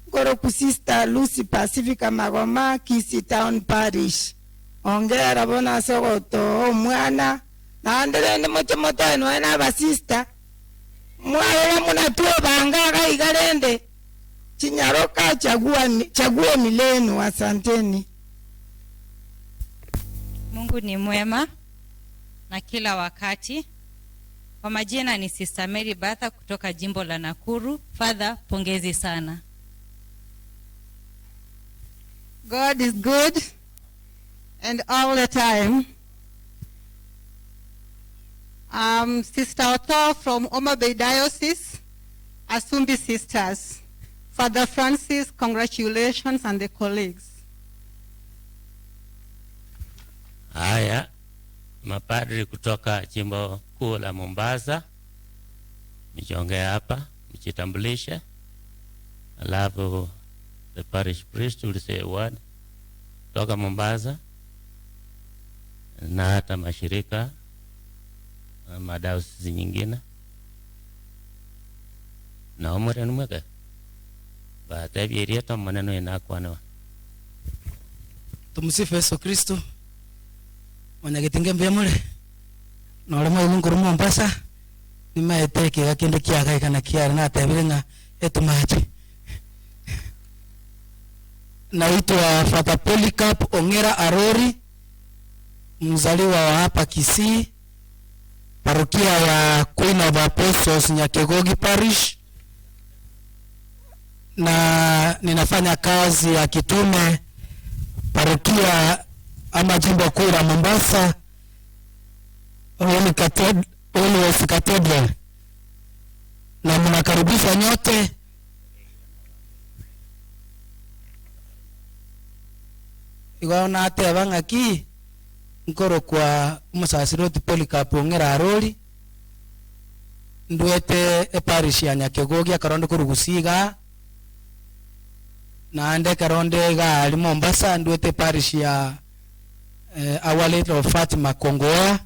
Ngoro ku Sister Lucy Pacifica Magoma, Kisii Town Parish. Ongera bona sogoto omwana naanderende moche motoenwe n'abasista mwalela munatuo bangaga igalende chinyaroka chaguo ni lenu. Asanteni. Mungu ni mwema na kila wakati. Kwa majina ni Sister Mary Batha kutoka jimbo la Nakuru. Father, pongezi sana. God is good and all the time. Sister Otto from Homa Bay Diocese, Asumbi Sisters. Father Francis, congratulations, and the colleagues. Haya, mapadri kutoka jimbo kuu la Mombasa, mjiongee hapa, mjitambulishe. Alafu the parish priest will say a word kutoka Mombasa, na hata mashirika madayosisi nyingine. Na omore numweke batabyeria maneno inakwana. Tumsifu Yesu Kristo. Mwanyagetinge mbemure nore mwailunguru Mombasa nimaeteke kindu kiagaikana kiara natebire ng'a etumache. Naitwa Father Polycarp Ongera Arori, mzaliwa wa hapa Kisii, parokia ya Queen of Apostles Nyakegogi Parish, na ninafanya kazi ya kitume parokia ama jimbo kuu la Mombasa, Holy Cathedral, na mnakaribishwa nyote. Igona ateba ng'aki nkoro kwa omusasiroti Polycarp Ongera Arori, ndwete eparish ya Nyakegogi akarondo korugusiga, naande karonde iga ali Mombasa, ndwete parish ya Our Lady of Fatima Kongoa,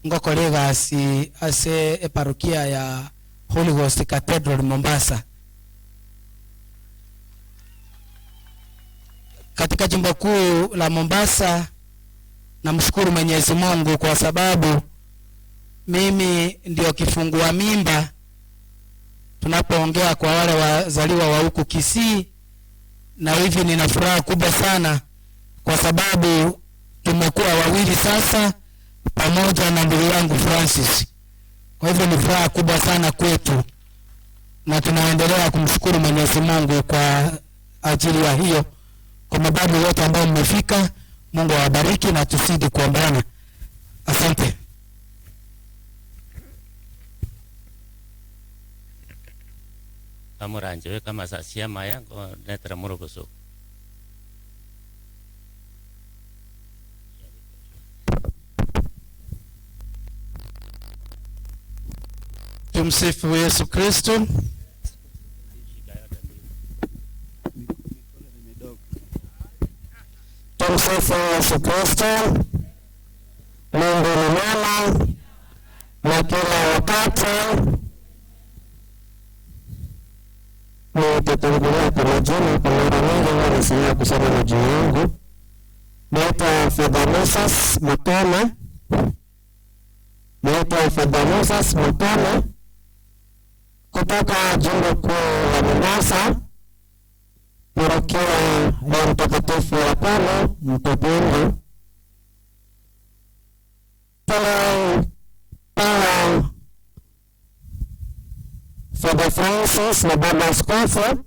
ngokore gasi ase eparokia ya Holy Ghost Cathedral Mombasa. Katika jimbo kuu la Mombasa, namshukuru Mwenyezi Mungu kwa sababu mimi ndio kifungua mimba tunapoongea kwa wale wazaliwa wa huku Kisii, na hivi nina furaha kubwa sana kwa sababu tumekuwa wawili sasa pamoja na ndugu yangu Francis. Kwa hivyo ni furaha kubwa sana kwetu, na tunaendelea kumshukuru Mwenyezi Mungu kwa ajili ya hiyo. Kwa mababu wote ambao mmefika, Mungu awabariki na tusidi kuombeana. Asante. Amuranje kama sasia maya ko netra murugusu. Tumsifu Yesu Kristo. Tumsifu Yesu Kristo. Mungu ni mwema na kila wakati. Nitatangulia kwa majina, kwa mara nyingi huwa nasahau kusema majina yangu. Naitwa Father Moses Mutoma. Naitwa Father Moses Mutoma kutoka jimbo kuu la Mombasa, parokia ya Mtakatifu Apollo Mtopingo. Tunapewa Father Francis na Baba Askofu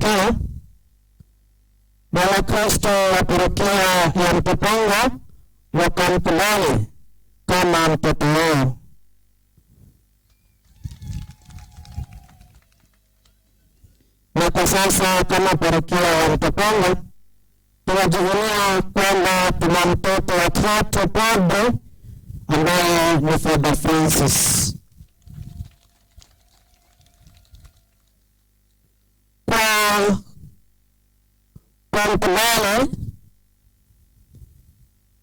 Alipowapokea na Wakristo wa parokia ya Mtopanga wakamkubali kama mtoto wao. Na kwa sasa kama parokia ya Mtopanga tunajivunia kwamba tuna mtoto wa tatu padre ambaye ni Father Francis. Kwa mkubali,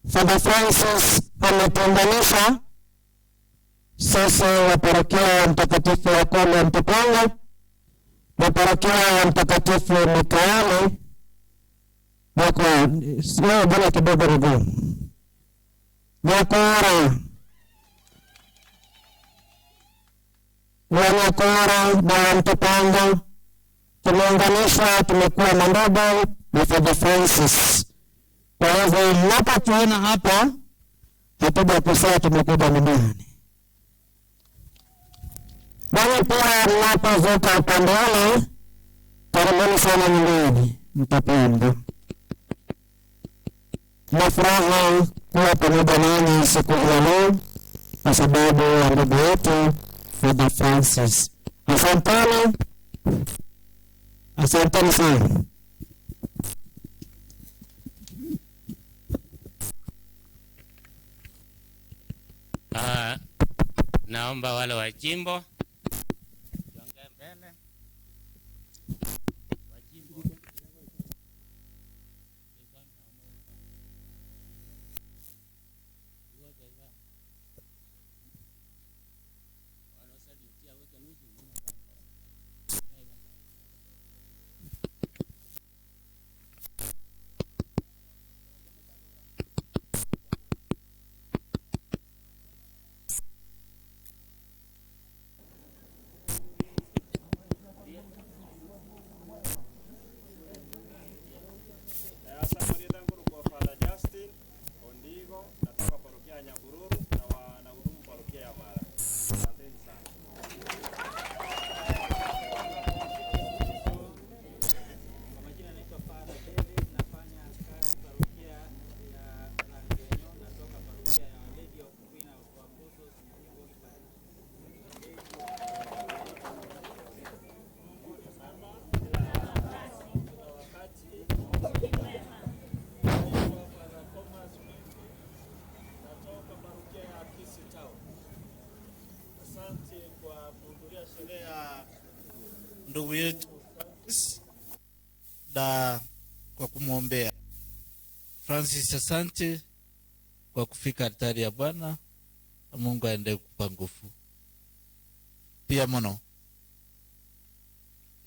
Father Francis ametuunganisha sisi wa parokia ya Mtakatifu Yakobo wa Mtopanga na parokia ya Mtakatifu Mikaeli leo bwana kidogo mguu Nyakora wa Nyakora na Mtopanga tumeunganishwa, tumekuwa mandogo na Father Francis. Kwa hivyo mnapotuona hapa hatujakosea, tumekuja nyumbani. Bali pia mnapovuka upande ule, karibuni sana nyumbani, mtapendwa. Na furaha kuwa pamoja nanyi siku ya leo kwa sababu ya ndugu yetu Father Francis. Asanteni, asanteni sana. Naomba wale wa jimbo tuongee mbele. Wa jimbo ndugu yetu na kwa kumwombea Francis. Asante kwa kufika altari ya Bwana. Mungu aendelee kukupa nguvu pia muno.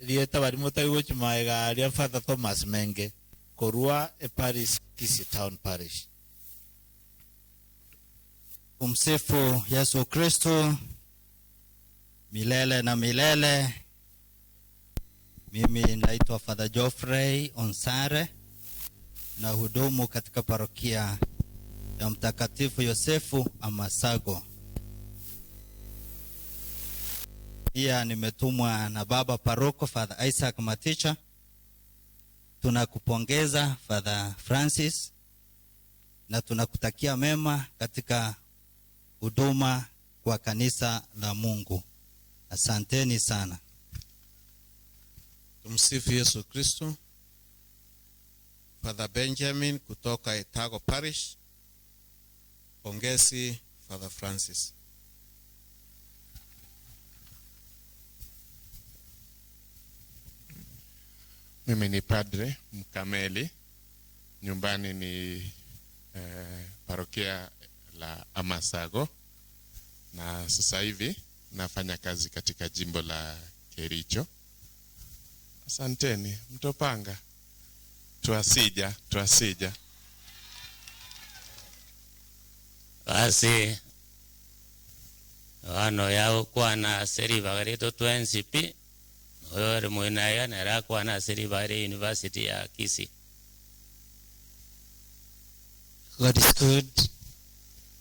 Rieta barimo taigwo chimaega aria Father Thomas Menge korua e Paris Kisii Town Parish. Umsifu Yesu Kristo milele na milele. Mimi naitwa Father Geoffrey Onsare na hudumu katika parokia ya Mtakatifu Yosefu Amasago. Pia nimetumwa na baba paroko Father Isaac Maticha. Tunakupongeza Father Francis na tunakutakia mema katika huduma kwa kanisa la Mungu. Asanteni sana. Tumsifu Yesu Kristo. Father Benjamin kutoka Etago Parish. Pongezi Father Francis. Mimi ni Padre Mkameli. Nyumbani ni parokia la Amasago, na sasa hivi nafanya kazi katika jimbo la Kericho. Asanteni, Mtopanga. Tuasija, tuasija. Basi wano yao kwa na seri bagari to 20p oyo mwinaya nera kwa na seri bagari University ya Kisii. God is good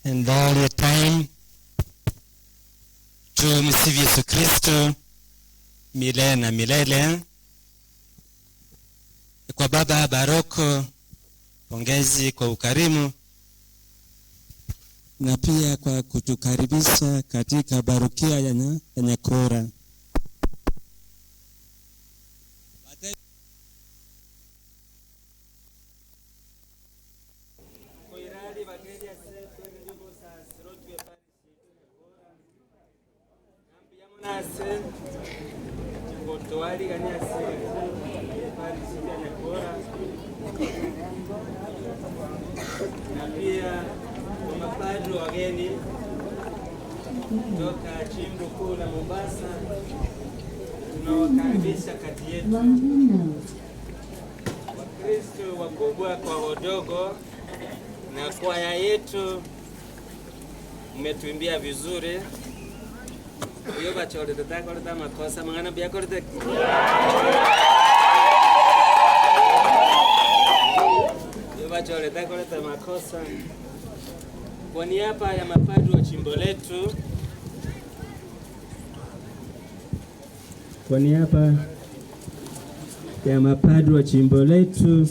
and all the time. Tumsifu Yesu Kristo milele na milele. Kwa Baba Baroko, pongezi kwa ukarimu na pia kwa kutukaribisha katika parokia ya Nyakora. Na pia kwa mapadri wageni kutoka jimbo kuu la Mombasa, tunawakaribisha kati yetu. Wakristo wakubwa kwa wadogo na kwaya yetu, mmetuimbia vizuri. Uyo bachorete takoreta makosa mangana biakorete. Uyo bachorete takoreta makosa. Kwa niaba ya mapadri wa jimbo letu, kwa niaba ya mapadri wa jimbo letu,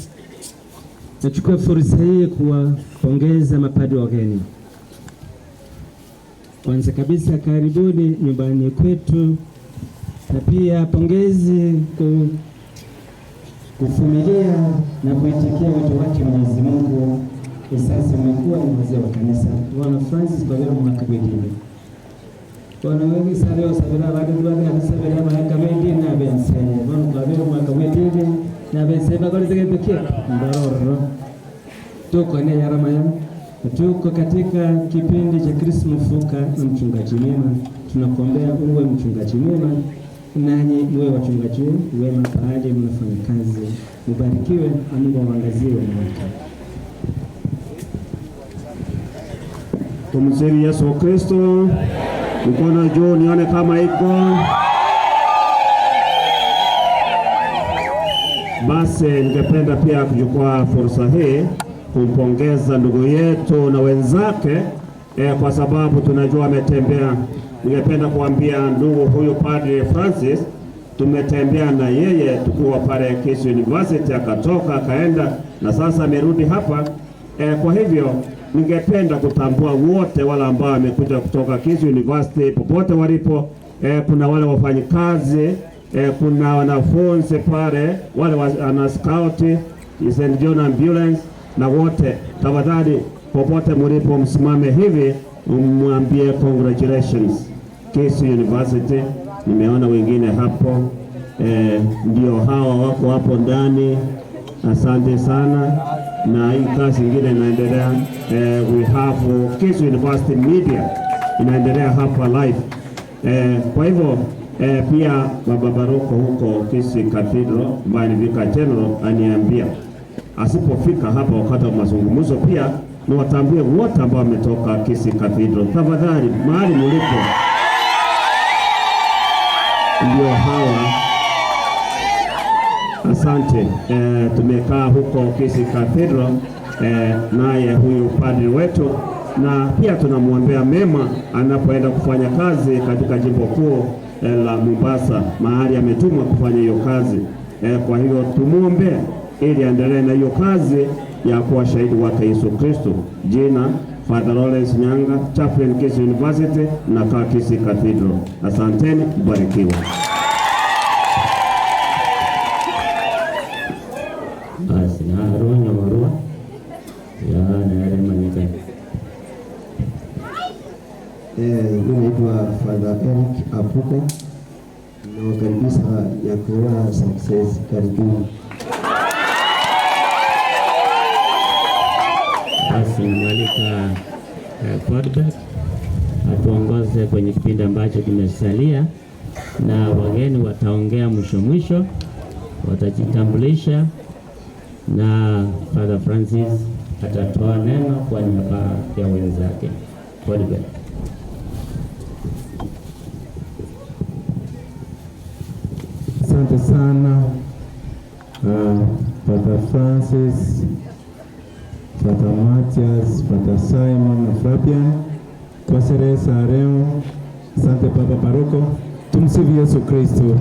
nachukua fursa hii kuwapongeza mapadri wageni. Kwanza kabisa, karibuni nyumbani kwetu, na pia pongezi kuvumilia na kuitikia wito wake Mwenyezi Mungu. Sasa mmekuwa ni wazee wa kanisa. Bwana Francis kwa vile mwaka mwingine. Bwana wengi sana wasabira baada ya kusabira mwaka mwingine na bense. Bwana kwa vile mwaka mwingine na bense bakoli zike mbaroro. Tuko ni yarama. Tuko katika kipindi cha Kristo mfuka na mchungaji mwema. Tunakuombea uwe mchungaji mwema, nanyi muwe wachungaji wema pahali mnafanya kazi. Mbarikiwe na Mungu awaangazie wema. Tumsifu Yesu Kristo. Mkono juu nione kama iko. Basi ningependa pia kuchukua fursa hii kumpongeza ndugu yetu na wenzake kwa sababu tunajua ametembea. Ningependa kuambia ndugu huyu Padre Francis, tumetembea na yeye tukiwa pale Kisii University, akatoka akaenda na sasa amerudi hapa. Kwa hivyo ningependa kutambua wote wale ambao wamekuja kutoka Kisii University popote walipo. Kuna wale wafanyikazi, kuna wanafunzi pale, wale wana scout, St. John Ambulance na wote. Tafadhali popote mlipo msimame hivi mwambie congratulations Kisii University. Nimeona wengine hapo, ndio hawa wako hapo ndani. Asante sana. Na hii kazi ingine inaendelea. We have Kisii University Media inaendelea hapa live. Kwa hivyo pia Baba Baroko huko Kisii Cathedral ambaye ni Vicar General aniambia asipofika hapa wakati wa mazungumzo pia niwatambue wote ambao wametoka Kisii Cathedral. Tafadhali mahali mlipo, ndio hawa. Asante. Tumekaa huko Kisii Cathedral naye huyu padri wetu, na pia tunamwombea mema anapoenda kufanya kazi katika jimbo kuu la Mombasa, mahali ametumwa kufanya hiyo kazi. Kwa hiyo tumuombe ili aendelee na hiyo kazi ya kuwa shahidi wake Yesu Kristo. Jina Father Lawrence Nyanga, Chaplain Kisii University na Kisii Cathedral. Asanteni, mbarikiwe. Basi na roho marua ya na manyika. Mimi naitwa Father Eric Apuko. Nawakaribisha Nyakora Success, karibuni. Basi namwalika Podbert atuongoze kwenye kipindi ambacho kimesalia, na wageni wataongea mwisho mwisho, watajitambulisha na Father Francis atatoa neno kwa niaba ya wenzake. Podbert. Asante sana Father Francis, Father Matias, Father Simon na Fabian kwa sherehe za leo. Asante Baba Paroko. Tumsifu Yesu Kristo.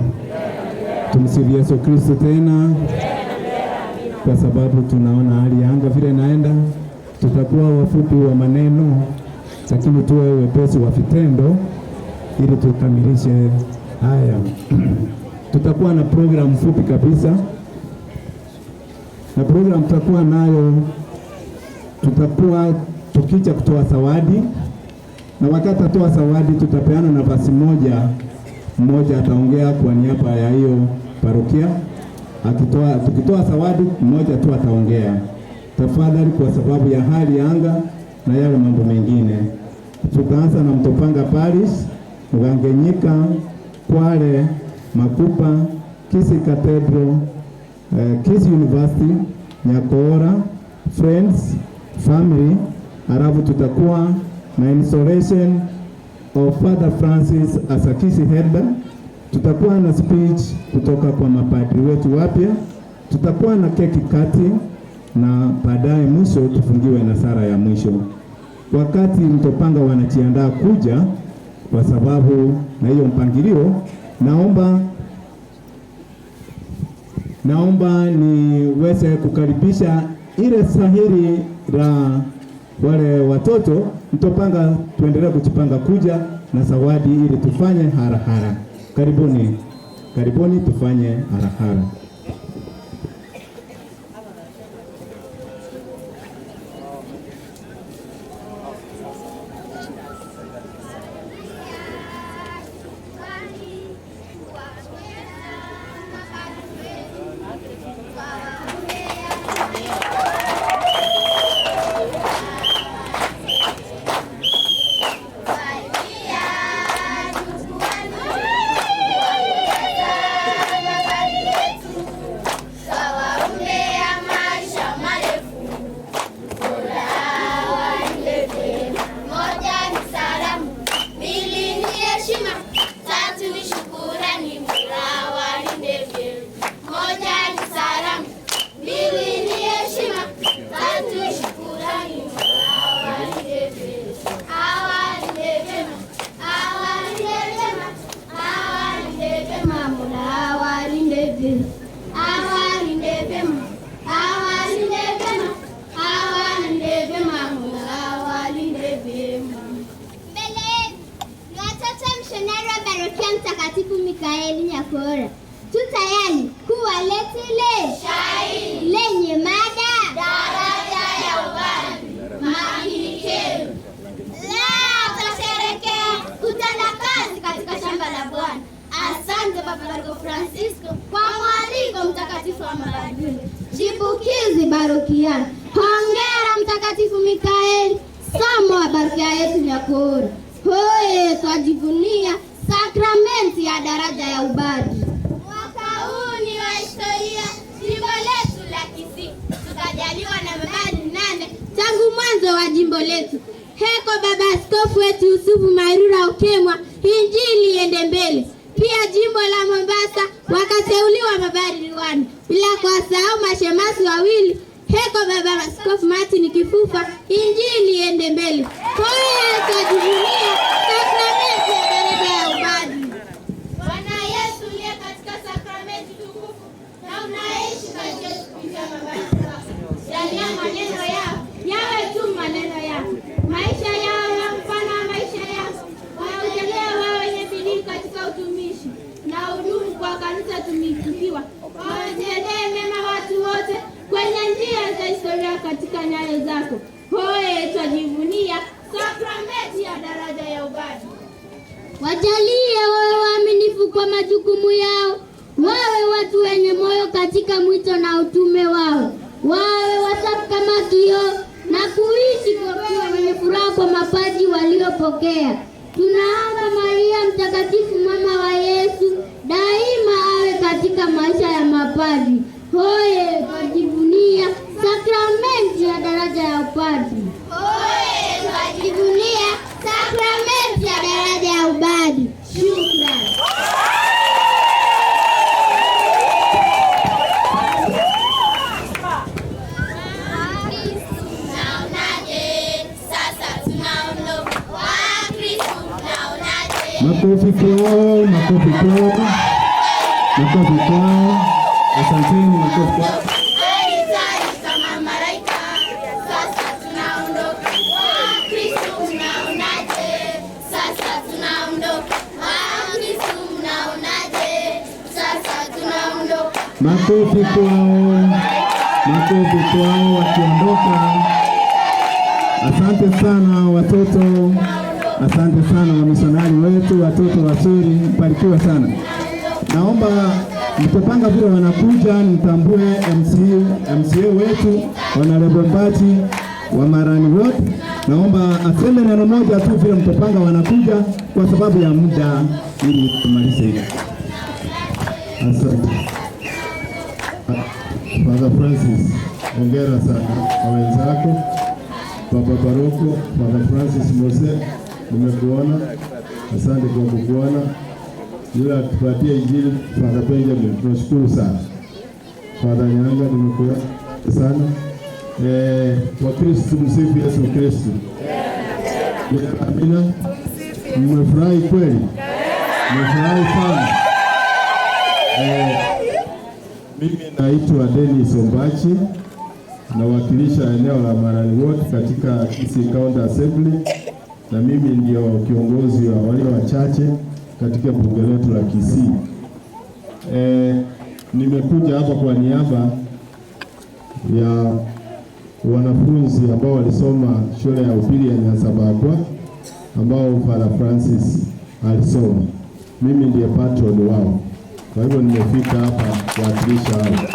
Tumsifu Yesu Kristo tena. kwa sababu tunaona hali ya anga vile naenda. Tutakuwa wafupi wa maneno, lakini tuwe wepesi wa vitendo ili tukamilishe haya. Tutakuwa na program fupi kabisa, na program tutakuwa nayo, tutakuwa tukija kutoa zawadi, na wakati tatoa zawadi tutapeana nafasi moja, mmoja ataongea kwa niaba ya hiyo parokia. Tukitoa zawadi mmoja tu ataongea. Tafadhali, kwa sababu ya hali ya anga na yale mambo mengine. Tutaanza na Mtopanga Parish, Mgangenyika, Kwale, Makupa, Kisii Cathedral, Kisii University, Nyakora, Friends, Family. Halafu tutakuwa na installation of Father Francis as a Kisii head. Tutakuwa na speech kutoka kwa mapadri wetu wapya. Tutakuwa na keki kati, na baadaye mwisho tufungiwe na sala ya mwisho. Wakati Mtopanga wanajiandaa kuja, kwa sababu na hiyo mpangilio, naomba niweze kukaribisha ile sahiri la wale watoto Mtopanga, tuendelee kujipanga kuja na zawadi ili tufanye harahara. Karibuni, karibuni tufanye harahara. Wajalie wawe waaminifu kwa majukumu yao, wawe watu wenye moyo katika mwito na utume wao, wawe wasafi kama kioo na kuishi kwa kuwa wenye furaha kwa mapaji waliopokea. Tunaomba Maria Mtakatifu, mama wa Yesu, daima awe katika maisha ya mapadri. Hoye, twajivunia sakramenti ya daraja ya upadri. Hoye, twajivunia sakramenti ya daraja ya upadri. Shukrani. Makofi kwao, makofi kwao, makofi kwao. Asanteni, makofi kwao. Makofi kwao, makofi kwao wakiondoka. Asante sana watoto, asante sana wamisionari wetu, watoto wazuri, mbarikiwe sana. Naomba mtopanga vile wanakuja, nitambue MCA wetu Honorable Mbachi wa Marani wote. Naomba aseme neno moja tu vile mtopanga wanakuja, kwa sababu ya muda, ili tumalize hivi. Asante Father Francis, hongera sana na wenzako. Baba Paroko, Father Francis Mose, nimekuona, asante kwa kukuona. Yule atupatie injili Father Benjamin, tunashukuru sana. Father Nyanga, nimekuona sana. Wakristo, msifu Yesu Kristo. Amina. Mmefurahi kweli? Mmefurahi sana. Mimi naitwa Dennis Ombachi, nawakilisha eneo la Marani Ward katika Kisii County Assembly, na mimi ndio kiongozi wa walio wachache katika bunge letu la Kisii. Nimekuja hapa kwa niaba ya wanafunzi ambao walisoma shule ya upili ya Nyanzabagwa ambao Father Francis alisoma. Mimi ndiye patron wao. Kwa hivyo nimefika hapa kuwakilisha hao.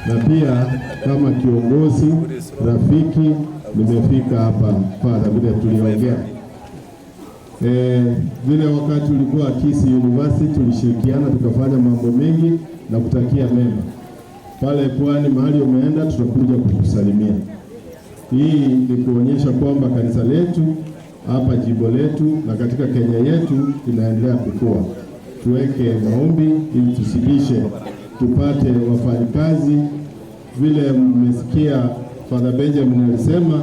Na pia kama kiongozi rafiki nimefika hapa Father, vile tuliongea. Vile wakati ulikuwa Kisii University tulishirikiana tukafanya mambo mengi na kutakia mema. Pale pwani mahali umeenda tutakuja kukusalimia. Hii ni kuonyesha kwamba kanisa letu hapa jimbo letu na katika Kenya yetu inaendelea kukua. Tuweke maombi ili tusidishe, tupate wafanyikazi. Vile mmesikia Father Benjamin alisema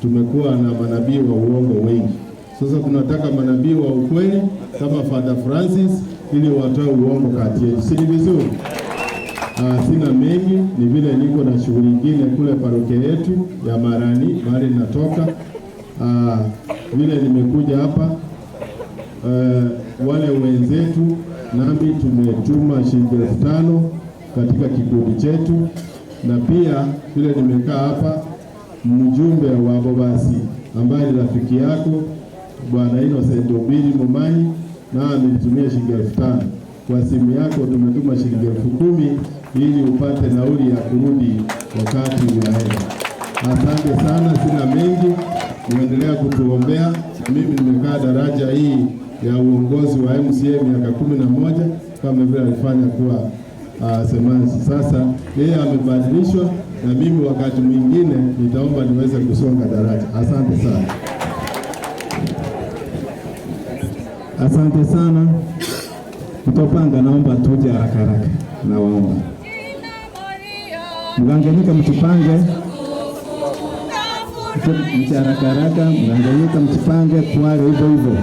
tumekuwa na manabii wa uongo wengi. Sasa tunataka manabii wa ukweli kama Father Francis ili watoe uongo kati yetu. Si ni vizuri? Sina mengi, ni vile niko na shughuli nyingine kule parokia yetu ya Marani mahali ninatoka. Vile nimekuja hapa, wale wenzetu nami tumetuma shilingi 5,000 katika kikundi chetu, na pia vile nimekaa hapa mjumbe wa Bobasi ambaye ni rafiki yako Bwana Innocent Obiri Momanyi, na amenitumia shilingi 5,000. Kwa simu yako tumetuma shilingi 10,000 ili upate nauli ya kurudi wakati unaenda. Asante sana, sina mengi, muendelea kutuombea. Mimi nimekaa daraja hii ya uongozi wa MCA miaka 11 kama vile alifanya kuwa semansi. Sasa yeye amebadilishwa na mimi wakati mwingine nitaomba niweze kusonga daraja. Asante sana. Asante sana. Mtopanga, naomba tuje haraka haraka. Nawaomba mganganyika, mtupange mcha haraka haraka, mganganyika, mtupange kwale hivyo hivyo.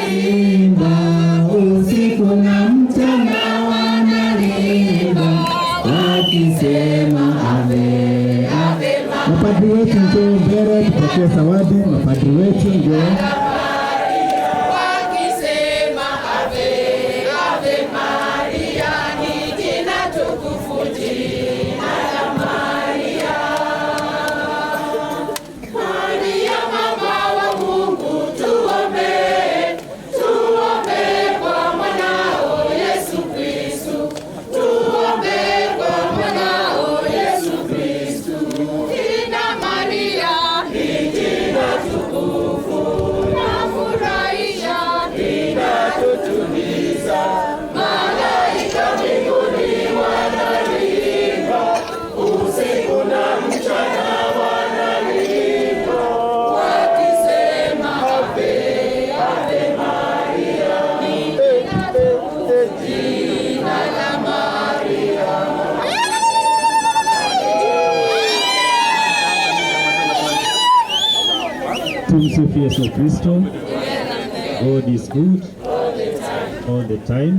Wanaimba usiku na mchana, wanaimba wakisema ave ave. Mapadri wetu njoo mbele tupokee zawadi. Mapadri wetu njoo. Tumsifu Yesu Kristo. God is good all the time.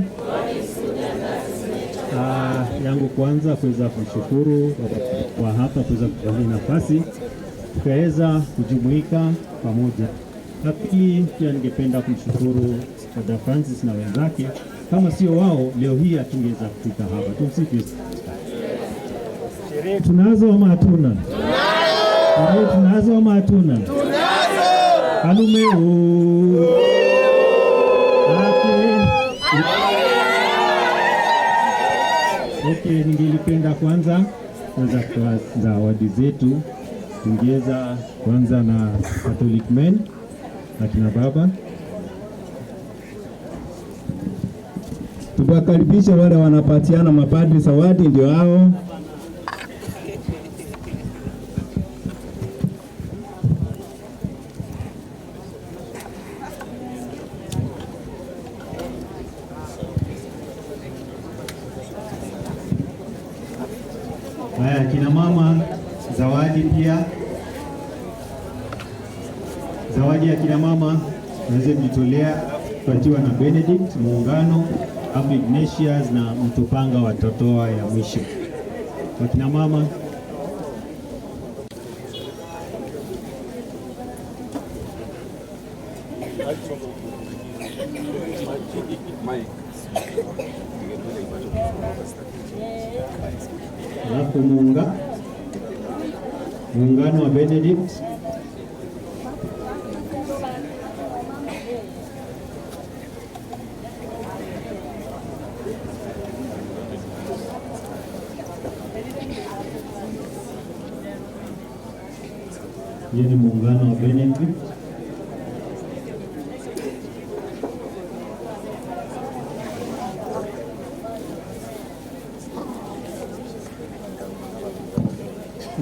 Yangu kwanza kuweza kumshukuru kwa hapa kuweza kutupatia nafasi tukaweza kujumuika pamoja. La pili pia ningependa kumshukuru Father Francis na wenzake Kama sio wao, leo hii hatungeweza kufika hapa. Tumsifu Yesu. Sherehe tunazo ama hatuna? Sherehe tunazo ama hatuna? Tunazo. Halume o. Okay, ningelipenda kwanza kuweza kutoa zawadi zetu. Tungeweza kwanza na Catholic Men na kina baba. Tuwakaribishe wale wanapatiana mapadri zawadi, ndio hao. Haya, kina mama zawadi pia. Zawadi ya kina mama naweze kujitolea kupatiwa na Benedict Muungano, afu Ignatius na Mtopanga watatoa ya mwisho. Kwa kina mama. Alafu Muungano wa Benedict. Hiyo ni Muungano wa Benedict.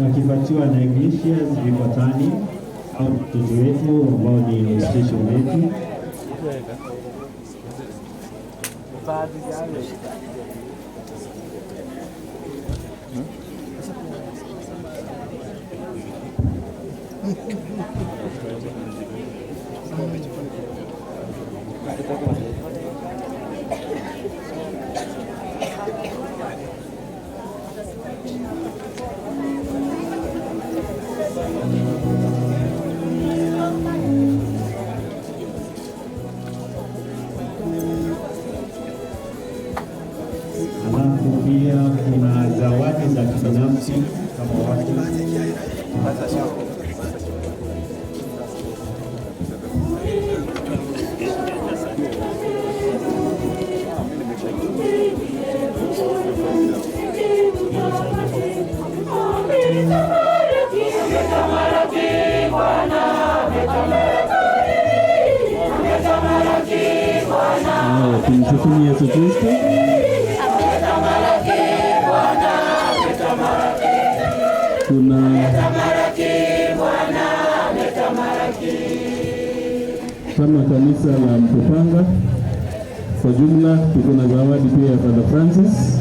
Wakipatiwa na Ignatius Vikotani au mtoto wetu ambao ni station wetu. Alafu pia kuna zawadi za kibinafsi kama watu. Tumsifuni Yesu Kristo. Kuna kama kanisa la Mtopanga kwa jumla tuko na zawadi pia ya Father Francis.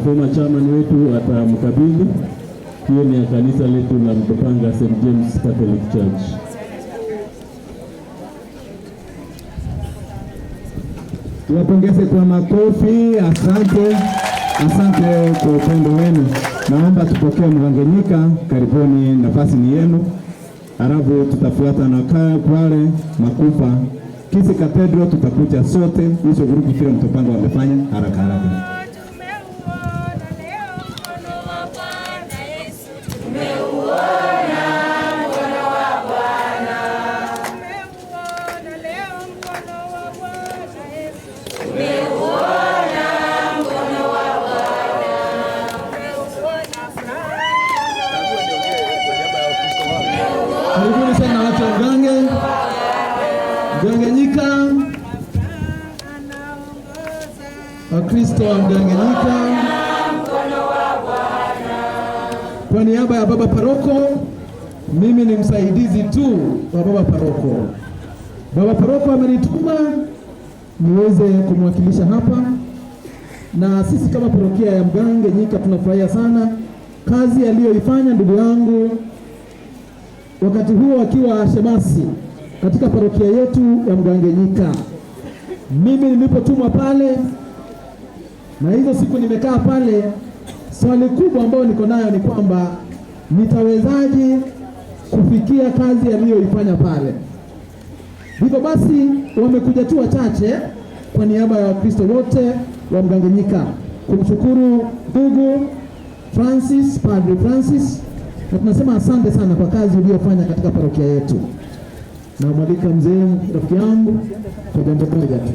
Former chairman wetu atamkabidhi. Hiyo ni ya kanisa letu la Mtopanga St. James Catholic Church. Tuwapongeze kwa makofi. Asante, asante kwa upendo wenu. Naomba tupokee Mgangenyika, karibuni, nafasi ni yenu. Halafu tutafuata na Kwale, Makupa, Kisii Cathedral, tutakuja sote. Hizo grupu kile Mtopanga wamefanya haraka haraka. Karibuni sana watu wa Mgange, Mgangenyika, Wakristo wa Mgangenyika. Kwa niaba ya baba paroko, mimi ni msaidizi tu wa baba paroko. Baba paroko amenituma niweze kumwakilisha hapa, na sisi kama parokia ya Mgangenyika tunafurahia sana kazi aliyoifanya ndugu yangu wakati huo akiwa shemasi katika parokia yetu ya Mgangenyika. Mimi nilipotumwa pale na hizo siku nimekaa pale, swali kubwa ambayo niko nayo ni kwamba nitawezaje kufikia kazi aliyoifanya pale. Hivyo basi wamekuja tu wachache kwa niaba ya Wakristo wote wa Mgangenyika kumshukuru ndugu Francis, Padre Francis, na tunasema asante sana kwa kazi uliyofanya katika parokia yetu. Na mwalika mzee rafiki yangu kwa jambo moja tu.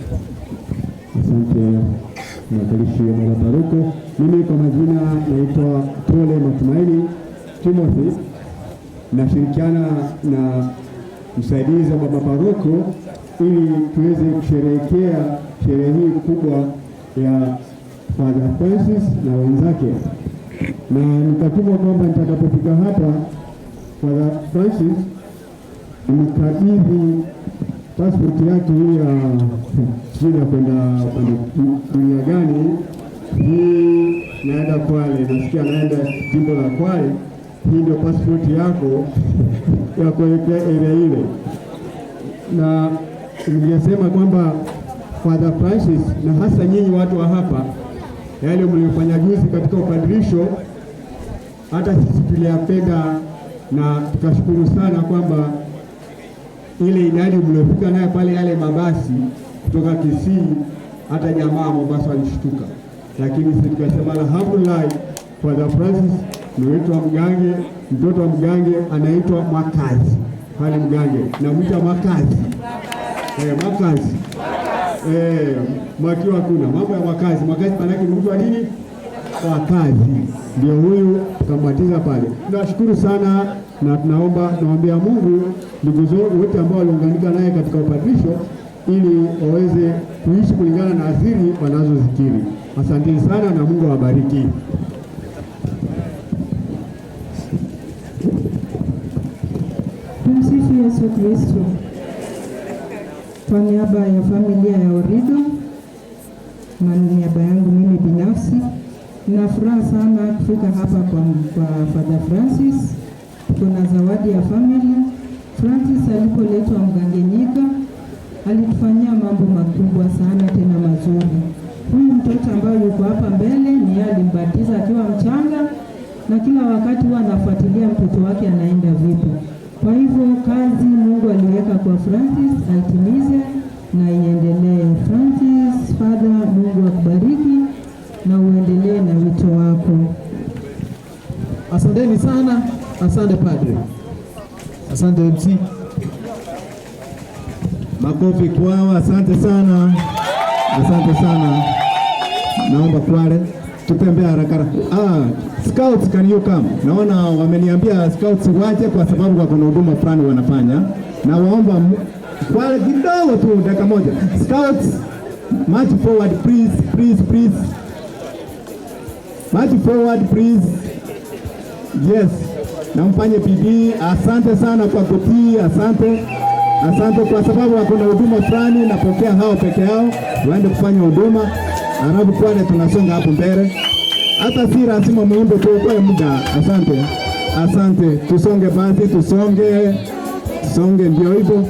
Asante mwakilishi wa baba paroko. Mimi kwa majina naitwa Tole Matumaini Timothy, nashirikiana na msaidizi wa baba paroko ili tuweze kusherehekea sherehe hii kubwa ya Father Francis na wenzake, na nitatumwa kwamba nitakapofika hapa Father Francis nimkabidhi passport yake hii ya sijui ya kwenda dunia gani hii, naenda Kwale, nasikia naenda jimbo la Kwale. Hii ndio passport yako ya kuelekea area ile. Na ningesema kwamba Father Francis na hasa nyinyi watu wa hapa, yale mliofanya juzi katika upadirisho, hata sisi tuliyapenda na tukashukuru sana kwamba ile idadi mliofika naye pale, yale mabasi kutoka Kisii, hata jamaa Mombasa walishtuka, lakini sisi tukasema alhamdulillah, Father Francis ni Mgange, mtoto wa Mgange anaitwa Mwakazi pale Mgange, namwita Mwakazi. Mwakazi. Mwakiwa kuna mambo ya Mwakazi. Mwakazi maana yake ni mtu wa nini? Wakazi. Ndio huyu tukambatiza pale. Tunashukuru sana na tunaomba, tunaombea Mungu ndugu zetu wote ambao waliunganika naye katika upadirisho ili waweze kuishi kulingana na asili wanazozikiri. Asanteni sana na Mungu awabariki. Tumsifu Yesu Kristo. Kwa niaba ya familia ya Orido na niaba yangu mimi binafsi, nina furaha sana kufika hapa kwa Father Francis. Kuna zawadi ya family. Francis alipoletwa Mgangenyika alitufanyia mambo makubwa sana tena mazuri. Huyu mtoto ambaye yuko hapa mbele ni yeye alimbatiza akiwa mchanga, na kila wakati huwa anafuatilia mtoto wake anaenda vipi. Kwa hivyo kazi Mungu aliweka kwa Francis aitimize na iendelee. Francis, Father, Mungu akubariki na uendelee na wito wako. Asanteni sana, asante padre. Asante MC. Makofi kwao, asante sana. Asante sana. Naomba Kwale tutembee haraka. Scouts, can you come? Naona wameniambia scouts waje kwa sababu wako na huduma fulani wanafanya. Na waomba Kwale kidogo tu dakika moja. Scouts, march forward please, please, please. March forward please. Yes. Na mfanye bidii. Asante sana kwa kutii, asante. Asante kwa sababu wako na huduma fulani, napokea hao peke yao waende kufanya huduma. Alafu Kwale tunasonga hapo mbele. Hata si lazima muimbe tuokoe muda. Asante. Asante. Tusonge basi, tusonge. Tusonge ndio hivyo.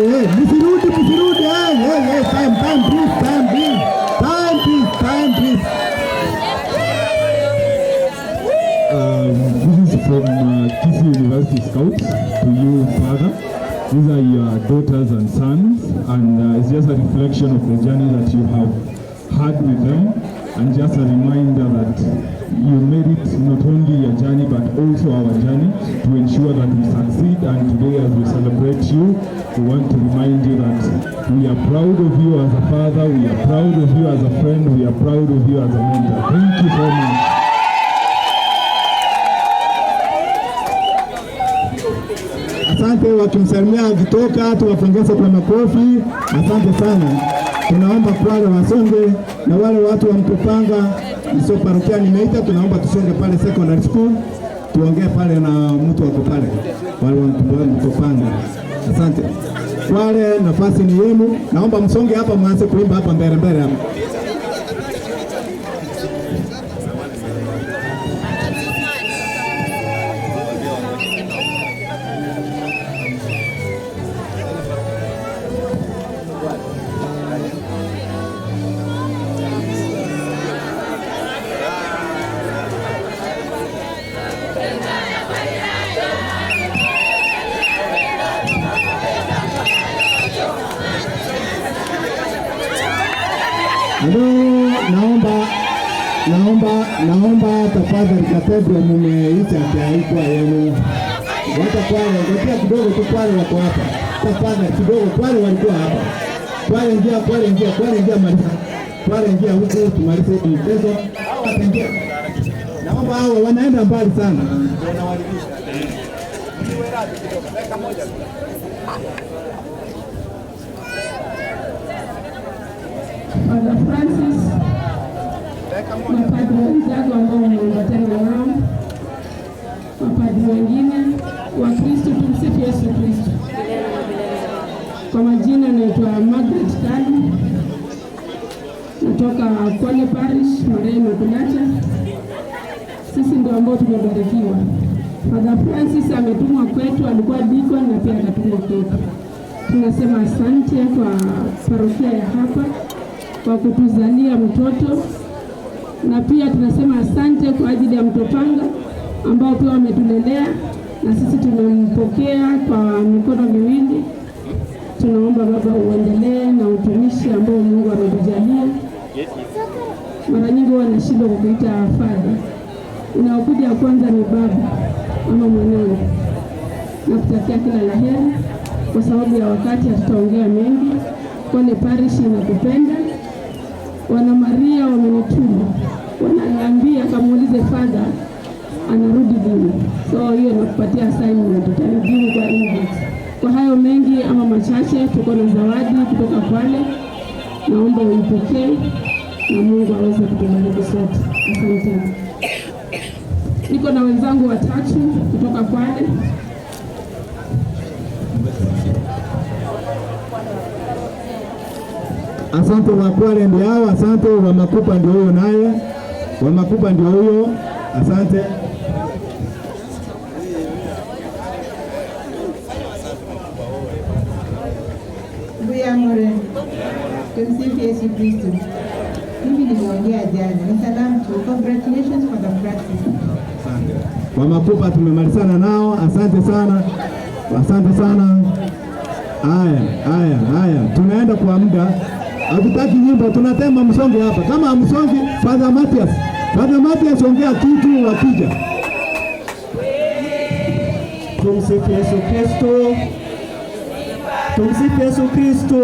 Msirudi, time, time, please, time, please, time, please, time, please. This is from Kisii University Scouts to you, Father. These are your daughters and sons, and it's just a reflection of the journey that you have had with them, and just a reminder that you made it not only your journey but also our journey to ensure that we succeed. And today, as we celebrate you, we want to remind you that we are proud of you as a father, we are proud of you as a friend, we are proud of you as a mentor. Thank you so much. Asante, wakimsalimia akitoka tuwapongeze kwa makofi. Asante sana. Tunaomba Kwale wasonge na wale watu wa Mtopanga, sio parokia nimeita, tunaomba tusonge pale secondary school, tuongee pale na mtu wako pale, wale wa Mtopanga. Asante. Kwale, nafasi ni yenu. Naomba msonge hapa, mwanze kuimba hapa mbele mbele hapa. Naomba tafadhali katedro mumeita haikuwa yenu. Wata Kwale, ngojea kidogo tu, Kwale wako hapa. Tafadhali kidogo, Kwale walikuwa hapa. Kwale ingia, Kwale ingia, Kwale ingia maliza. Kwale ingia huko tumalize mchezo. Wataingia. Naomba hao wanaenda mbali sana. Father Francis, mapadri wenzangu ambao wameambatana nao, mapadri wengine wa Kristo, tumsifu Yesu Kristo. Kwa majina naitwa Margaret Tali, natoka Kwale Parish, Maria Immaculata. Sisi ndio ambao tumebarikiwa. Father Francis ametumwa kwetu, alikuwa deacon na pia akatumwa kwetu. Tunasema asante kwa parokia ya hapa kwa kutuzalia mtoto, na pia tunasema asante kwa ajili ya Mtopanga ambao pia wametulelea na sisi tumempokea kwa mikono miwili. Tunaomba Baba uendelee na utumishi ambao Mungu ametujalia. Mara nyingi huwa nashindwa kukuita Father. Unaokuja kwanza ni baba ama mwanangu. Nakutakia kila la heri. Kwa sababu ya wakati hatutaongea mengi. Kwale Parish inakupenda. Wana Maria wamenituma, wananiambia kamuulize Father anarudi lini. So hiyo nakupatia assignment, utanijibu kwa inbox. Kwa hayo mengi ama machache, tuko na zawadi kutoka Kwale. Naomba uipokee na Mungu aweze kutubariki sote. Asante. Niko na wenzangu watatu kutoka Kwale. Asante wa Kwale ndio hao, asante wa Makupa ndio huyo naye. Wa Makupa ndio huyo. Asante. Buyamore. Tumsifu Yesu Kristo. Mimi niliongea jana. Ni salamu tu. Congratulations for the practice. Asante. Wa Makupa tumemalizana nao. Asante sana. Asante sana. Haya, haya, haya. Tunaenda kwa muda. Hatutaki nyimbo, tunatema msonge hapa. Kama msonge, Father Mathias. Father Mathias ongea kitu wakija. Tumsifu Yesu Kristo. Tumsifu Yesu Kristo.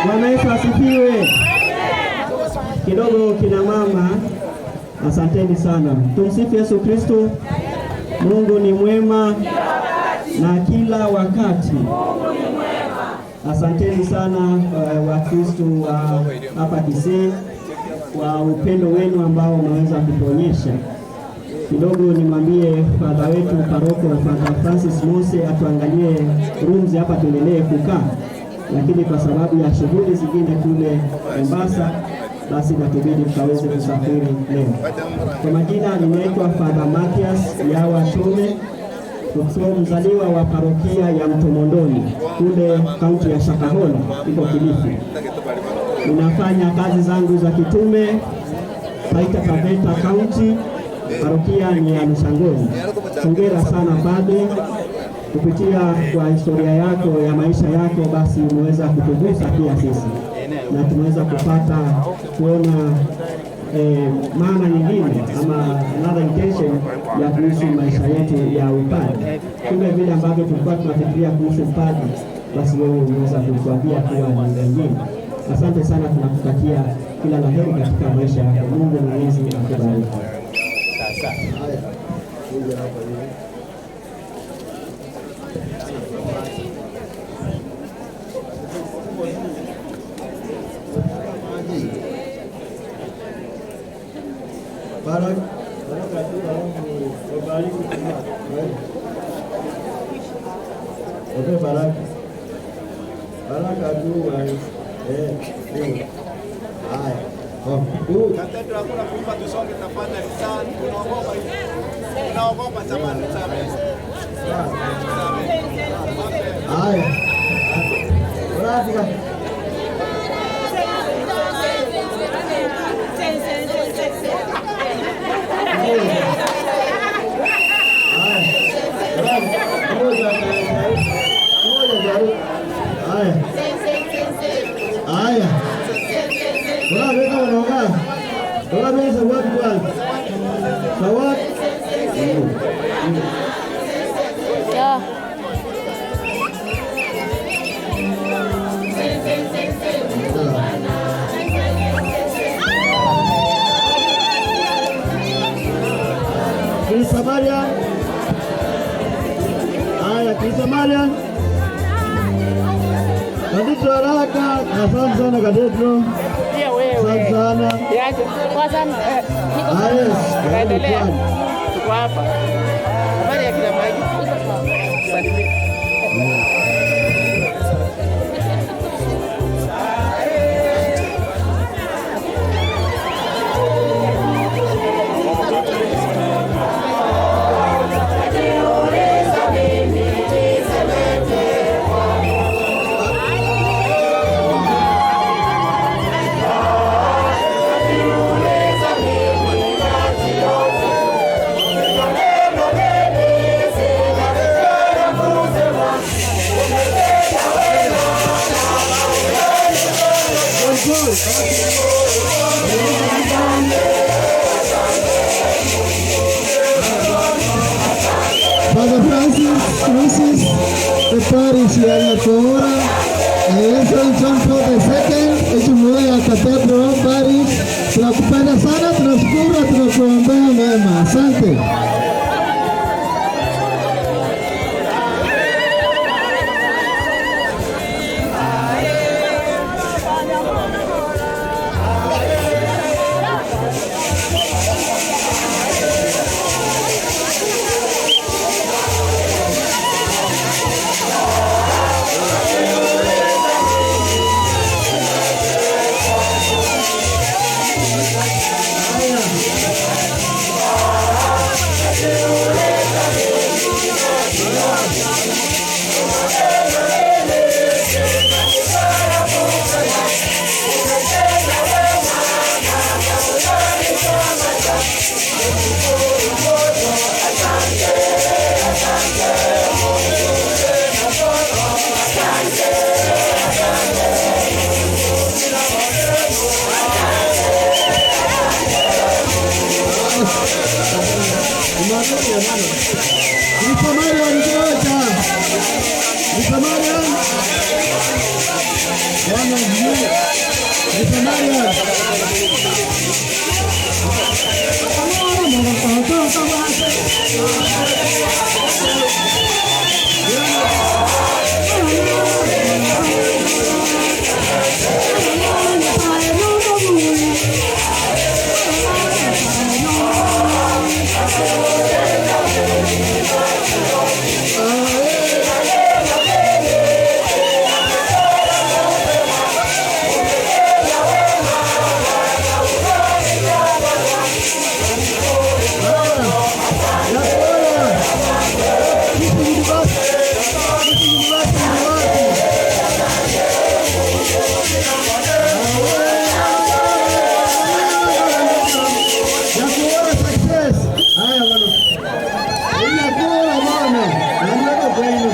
Bwana Yesu asifiwe. Kidogo kina mama, asanteni sana. Tumsifu Yesu Kristo. Mungu ni mwema na kila wakati. Asanteni sana Wakristo wa hapa Kisii kwa upendo wenu ambao umeweza kutuonyesha. Kidogo nimwambie father wetu paroko Father Francis Mose atuangalie rooms hapa tuendelee kukaa, lakini kwa sababu ya shughuli zingine kule Mombasa basi natubidi tukaweze kusafiri leo. Kwa majina ninaitwa Father Mathias Yawa Tome, mzaliwa wa parokia ya Mtomondoni kule kaunti ya Shakahola iko Kilifi. Ninafanya kazi zangu za kitume Taita Taveta County, parokia ni ya Mshangoni. Hongera sana padre, kupitia kwa historia yako ya maisha yako basi umeweza kutugusa pia sisi na tumeweza kupata kuona maana nyingine ama another intention ya kuhusu maisha yetu ya upadre. Kumbe vile ambavyo tulikuwa tunafikiria kuhusu upadre, basi wewe umeweza kutuambia kuwa ni wengine. Asante sana, tunakutakia kila la heri katika maisha yako. Mungu Mwenyezi akubariki. Wape baraka. Baraka tu eh, ndio. Haya. Oh, good. Katedra hakuna kuimba, tusonge tafadhali sana. Tunaogopa hivi. Tunaogopa samahani sana. Haya. Baraka. Haya. Haya. Weka wanaoga. Weka zawadi kwanza. Zawadi. Ya. Krista Marian. Haya, Krista Marian. Kadetro haraka. Asante sana Kadetro. Pia wewe. Asante sana. Yaje. Poa sana. Niko Haya, Tunaendelea. Tuko hapa. Habari ya kila maji. Salimia. Father Francis Francis, the parish ya Nyakoora, na John Paul II, jumuiya ya Cathedral Parish. Tunakupenda sana, tunashukuru, tunakuombea mema. Asante. Krista Marian kimoja. Krista Marian. Bwana juu. Krista Marian. Yakuora success. Haya bwana. Yakuora bwana. Naenda kwenu.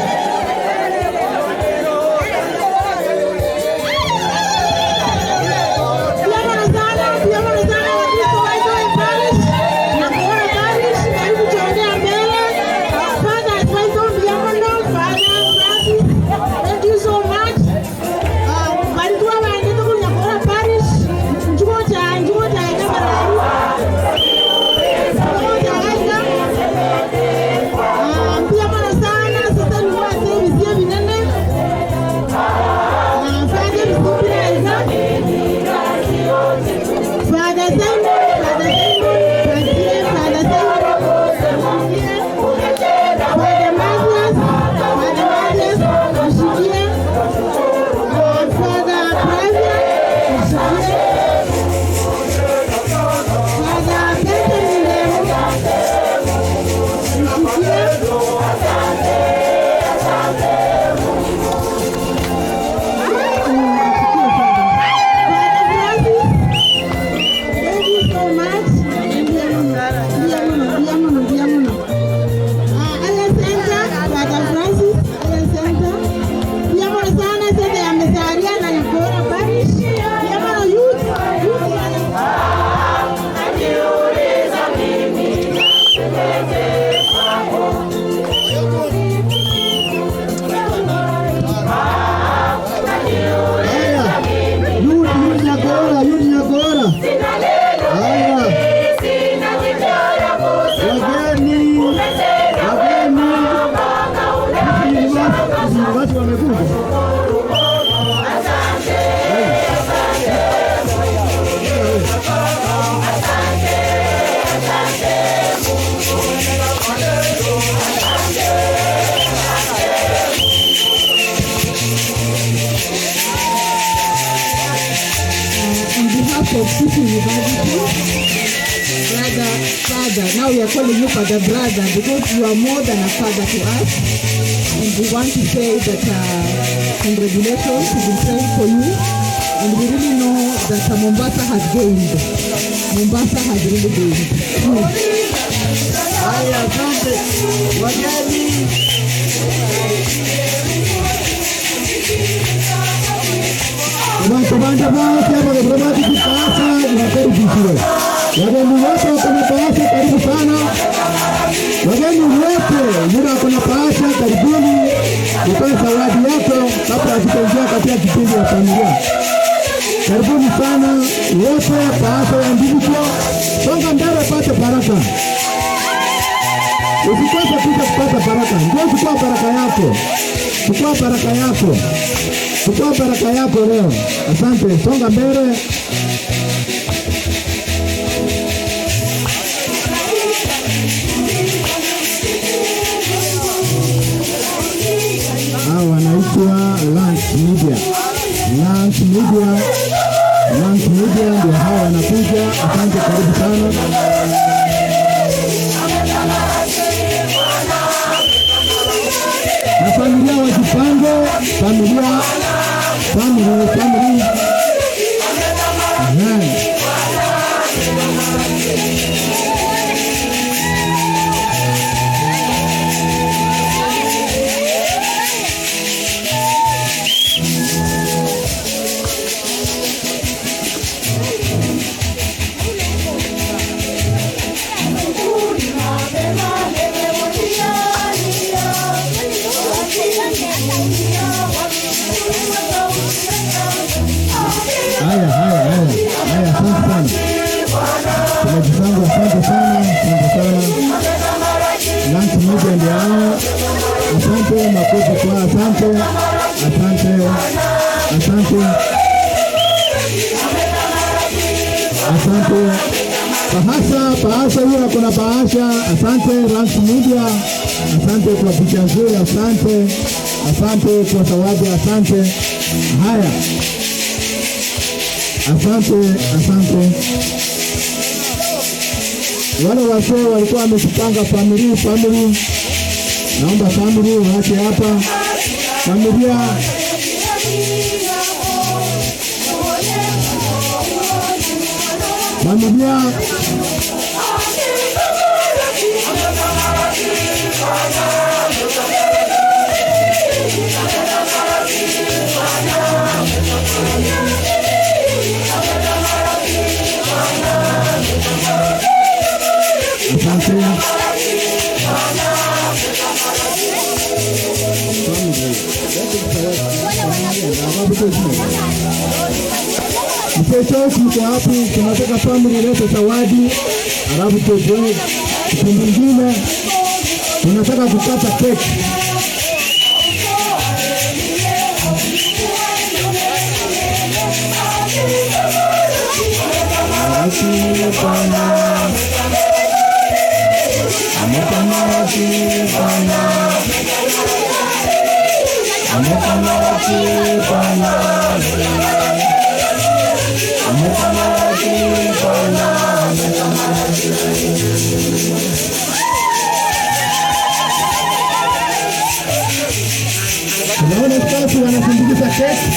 Now we are calling you Father Brother because you are more than a father to us. And we want to say that congratulations, we've been praying for you. And we really know that Mombasa has gained. Mombasa has really gained. Haya, asante wageni. Abantu bose abagabo bahasa inakaribishiwe. Wageni wote wako na bahasha, karibu sana. Wageni wote yule ako na bahasha, karibuni utoe zawadi yako kabla hatujaingia katika kipindi ya familia. Karibuni sana wote, bahasha ya individual. Songa mbele pate baraka. Usikose kuja kupata baraka. Njoo chukua baraka yako. Chukua baraka yako. Chukua baraka yako leo. Asante, songa mbele. Hawa wanaitwa Lunch Media. Lunch Media. Lunch Media ndio hawa wanakuja. Asante, karibu sana. Na familia wajipange, familia, family, family. Amen. Haya, haya, haya. Haya, asante sana. Tumejipanga, asante sana, asante sana. Lunch Media ndio hao. Asante, makofi kwa asante. Asante. Asante. Asante. Bahasha, bahasha hiyo kuna bahasha. Asante Lunch Media. Asante kwa picha nzuri, asante. Asante kwa zawadi, asante. Haya. Asante, asante. Wale wazee walikuwa wamejipanga family, family. Naomba family waache hapa. Familia. Familia. Asante. Mzee Joyce mko wapi? Tunataka family lete zawadi, alafu tuone kipindi kingine. Tunataka kukata keki. Tunaona staff wanasindikiza keki.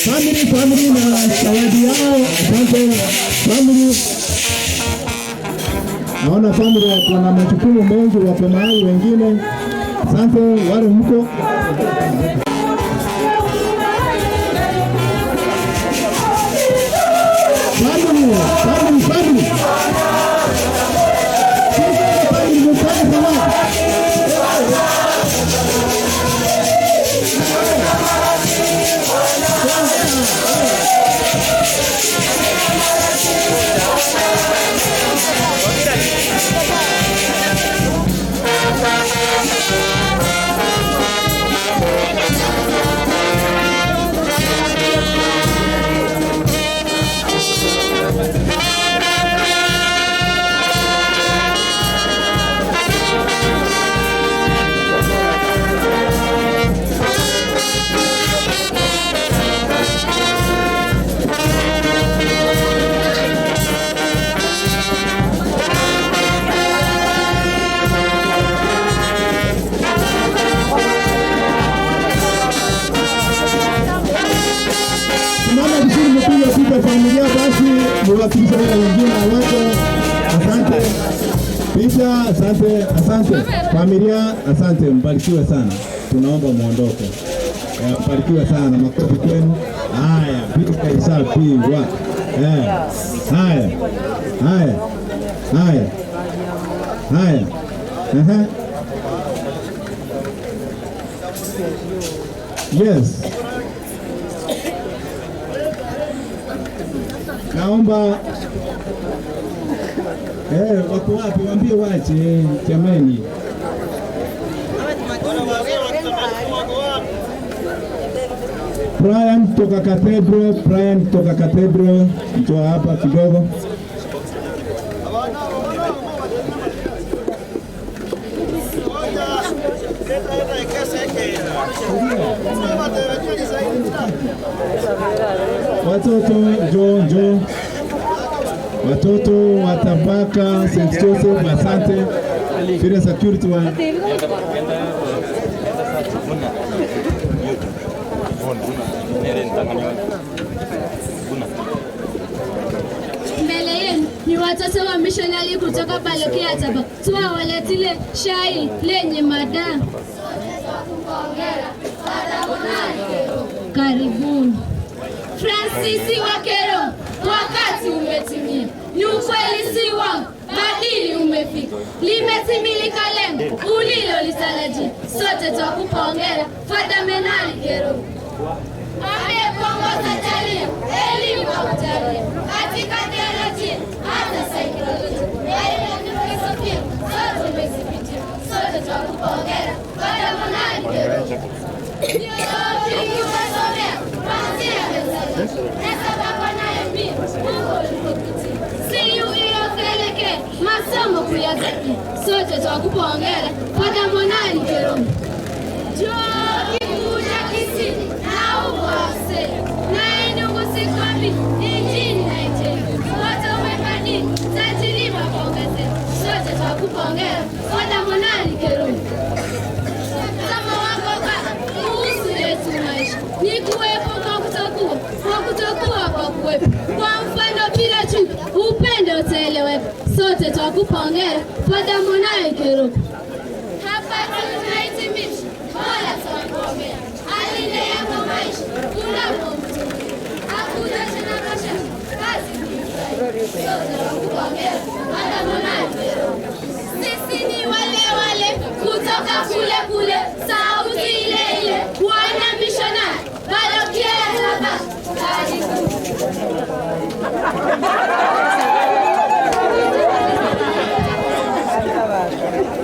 Family, family na zawadi yao. Asante family. Naona family wako na majukumu mengi, wako mahali wengine. Asante wale mko. Family, family, family. Family, mtaki zawadi. Asante, asante familia, asante, mbarikiwe sana. Tunaomba muondoke. Mbarikiwe sana, makofi kwenu. Haya, picha ishapigwa. Haya, haya, haya, haya. Yes. Naomba wako wapi? Waambie wache jamani. Brian toka Cathedral, Brian toka Cathedral, njoo hapa kidogo. Watoto njoo, njoo. Watoto wa Tabaka St. Joseph, asante. Vile security wa Mbele yenu ni watoto wa missionary kutoka parokia ya Tabaka. Tuwawaletile shai lenye mada. Karibuni. Francis wa Kero, wakati umetimia. Ni ukweli si wangu, badili umefika. Limetimilika lengo ulilolitarajia. Sote twakupa hongera, Father Menali Kero. Amekuongoza jalia, elimu akujalia. Katika teolojia, hata saikolojia, elimu ya filosofia, sote umezipitia. Sote twakupa hongera, Father Menali Kero. Umesomea kuanzia na sababu nayo pia Mungu ulikupitia. Siu iliyokeleke masomo kuyazakia. Sote twakupa hongera, Father Monali Kero. Chuo kikuu cha Kisii na uwase na ndugu sikwambi nchini Nigeria. Wote umefadhili tajiriba kuongezeka. Sote twakupa hongera, Father Monali Kero. Mtazamo wako kuhusu yetu maisha ni kuwepo kwa kutokuwa, kwa kutokuwa kwa kuwepo. Kwa mfano bila chuki, upendo utaeleweka. Sote twakupa hongera, Father Monali Kero. Hapa tunahitimisha, Mola twakuombea alinde yako maisha unapomtumikia. Hakuna tena mashaka, kazi ni sote twakupa hongera, Father Monali Kero. Sisi ni wale wale kutoka kule kule, sauti ile ile, wana missionary, parokia ya Tabaka. Karibu.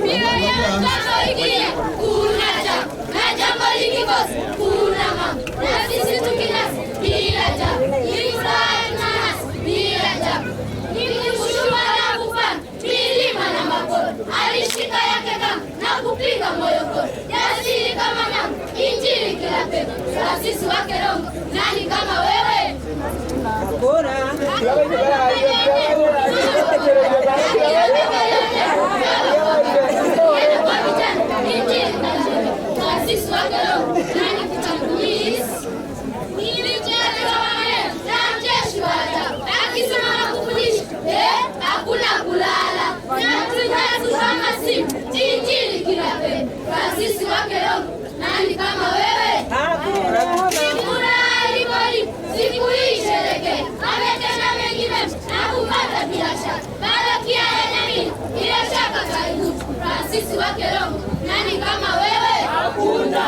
Mioyo ya mtoto ikilia, kuna jambo, na jambo likikosa, kuna mama. Na sisi tukinasa, bila jambo, ni furaha tunanasa, bila jambo. Ni kushuka na kupanda, milima na mabonde. Alishika yake kama na kupiga moyo kote. Jasiri kama mama, injili kila pepo. Francis wa Kerongo, nani kama wewe? Francis wa Kerongo, nani kutangulizi? Nilijaliwa maneno na mjeshi wa ajabu. Akisema na kufundisha, hakuna kulala. Na tunyazu kama simu, injili kila pepo. Francis wa Kerongo, nani kama wewe? Ni furaha liko siku hii sherekee. Ametenda mengi mema na kupata bila shaka. Parokia ya Nyamira, bila shaka karibu. Francis wa Kerongo, nani kama wewe? Hakuna.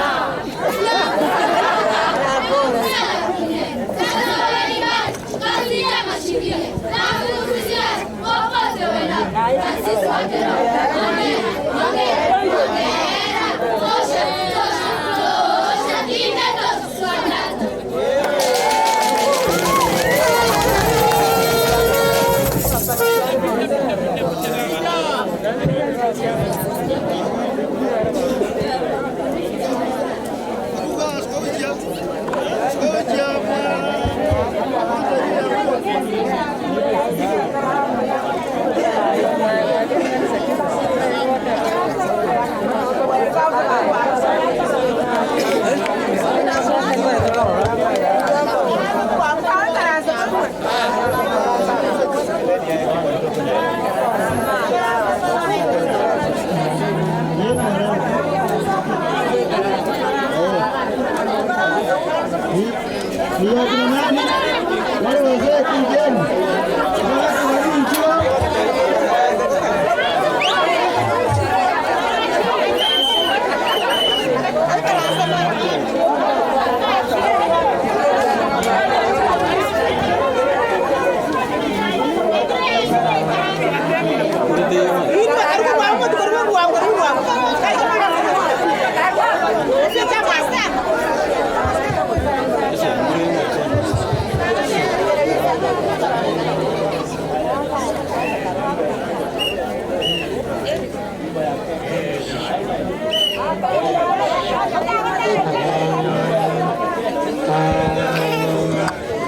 Kazi ya mashikia na kukuzia popote uendapo. Francis wa Kerongo, hongera, hongera, hongera. Tosha, tosha, tosha, imetosha. Swadata.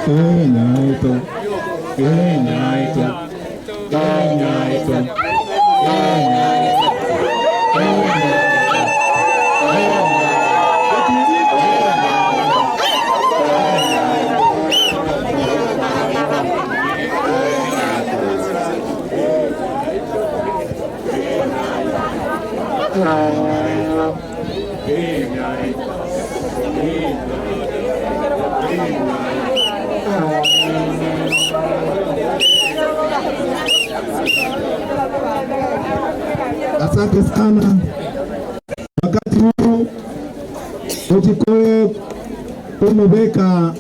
Enyaito, enyaito, enyaito, enyaito. Asante sana. Wakati huu Ojikoe umubeka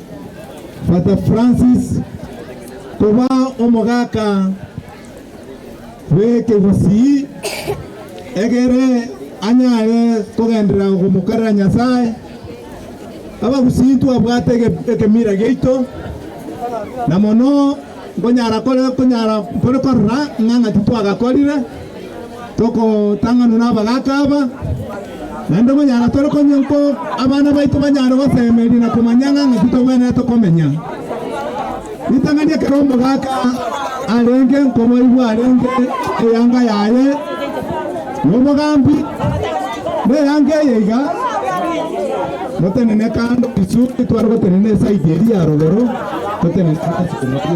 Father Francis kuba omogaka wekegusii egere anyare kugendera gumukorera Nyasaye. Abagusii twabwate ekemira gieito na mono nkonyara kore konyara kore korora ng'ang'a titwagakorire toko tang'anu na abagaka aba naende konyara tore konyenko abana baitu banyare gosemeri na komanya ng'ang'a titobwenerete tokomenya. Ritang'ani ekero omogaka arenge nkomoigwa arenge eyanga yaye nomogambi neyanga eyeiga motenene kando isuri tware gotenene esaidi eri ya rogoro totenene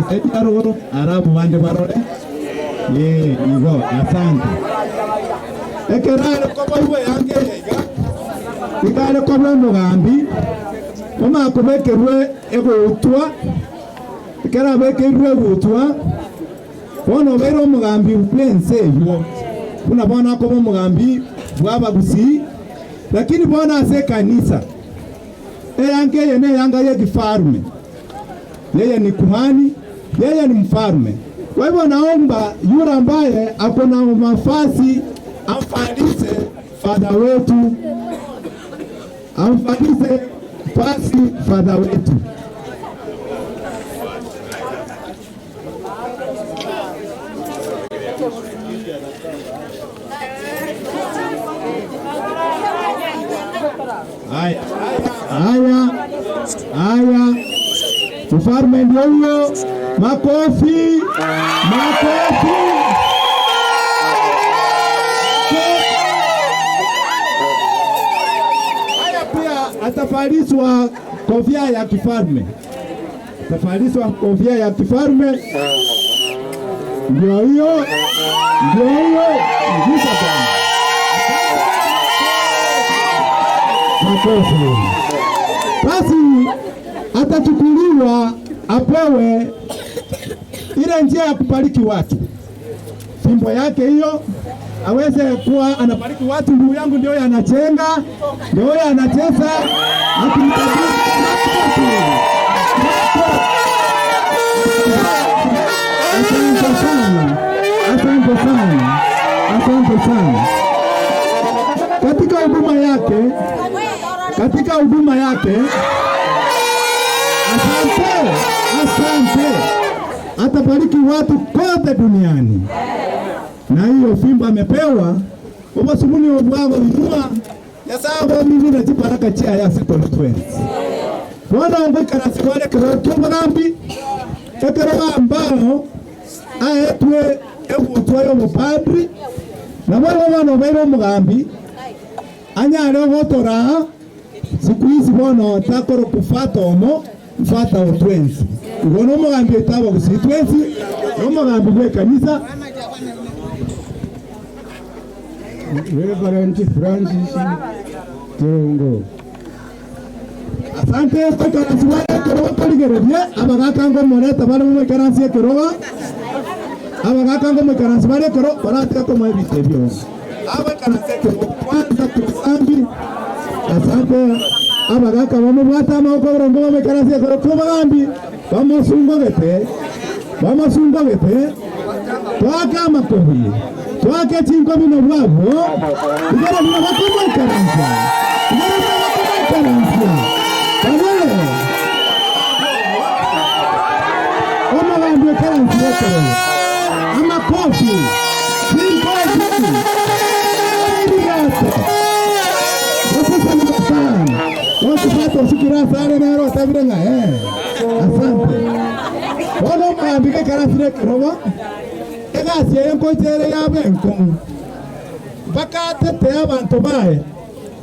esaidi ya rogoro arabu bande barore ye igo. Asante. Ekerare komoigwa eyanga eyeiga ikare kobe omogambi omakobekerwe egotwa ekero abekeirwe egotwa bono obeire omogambi bwense eywo buna bono akoba omogambi bw'abagusii lakini bono ase ekanisa eyanga eye neyanga ya kifarume. Yeye ni kuhani, yeye ni mfalme. Kwa hivyo naomba yule ambaye ako na mafasi amfalise fadha wetu, amfalise fasi fadha wetu. Haya, haya, haya, mfalme ndio huyo. Makofi, makofi. Haya, pia atafaliswa kofia ya kifalme, atafaliswa kofia ya kifalme. Ndio hiyo, ndio hiyo, ndio sana. Makofi. Basi atachukuliwa apewe ile njia ya kubariki watu, fimbo yake hiyo aweze kuwa anabariki watu. Ndugu yangu ndio anachenga, ndio anacheza, akimkabidhi. Asante sana, asante sana, asante sana. Katika huduma yake, katika huduma yake, asante, asante, atabariki watu kote duniani. Na hiyo fimbo amepewa obasumuni obwago inua Nyasaye mimi na chibaraka chia ya constituency. Bwana ongekara siwale kero kyobagambi ekero ambao aetwe ebutwa yo mupadri na bwana bano bairo mugambi anyare gotora siku hizi bono takoro kufata omo mfata otwenzi ugono mugambi etabo kusitwenzi no mugambi gwe kanisa. Reverend Francis Kirungu. Asante kwa siwale kero kaligerebye abagakango moreta bari mu karansi keroba abagakango mu karansi bari kero baratika ko mu bitebyo abakaransi kero kwanza kusambi. Asante abagaka bamubwata amaboko burongo bamekaransi kero kubagambi bamusungogete bamusungogete twaka amakobi twaka chinko bino bwabo igara bino bakomokaransi igara bino bakomokaransi babole omagambi karansi ekero amakofi chinko bino. Wasipata usikira sare nero atabirenga eh. Asante. Bono mwambike karasire kirobo egasi eye nkoichere yabe enkomu bakatete abantu baye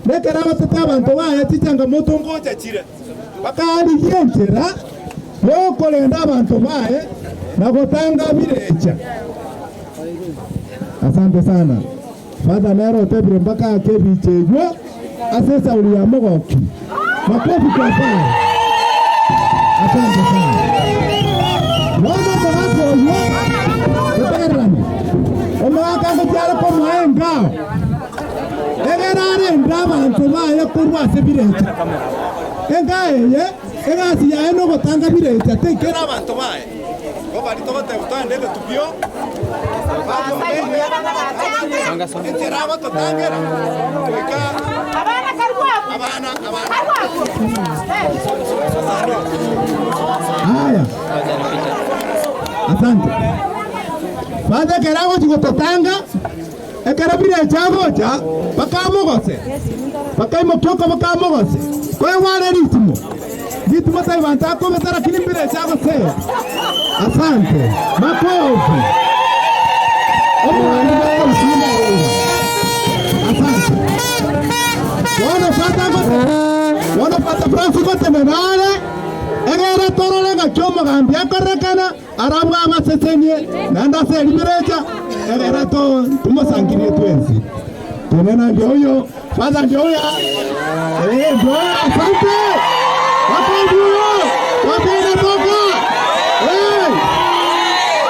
nekera batete abantu baye chichangamoto ngocha chire bakarigia enchera yokorenda abantu baye na gotanga birecha. Asante sana. Father Nero otebire mpaka akebichejwa ase sauli ya mogoki. Makofi kwa Father. Asante sana. Mwana mwako oyo otegererane omwaka ngotiare komoa engao egera arenda abantu baye korwa ase birecha enga eye egasi yaye nogotanga birecha tekera abantu baye Bari togoteba twaende tupio Haya, asante. Father kerago chigototanga ekero birecha gocha bakamogose bakaimokyoko bakamogose koe ware ritimo ritimo tai bantu akobeta lakini birecha gose. Asante. Makofi. Asante. Wana Father Francis gotemerare egere tororega kyomogambi akorekana arabwa amasesenie nanda seribirecha egere to tumusangirie twensi tenena ndio huyo Father ndio huyo ndio asante. Makofi huyo wapende toka.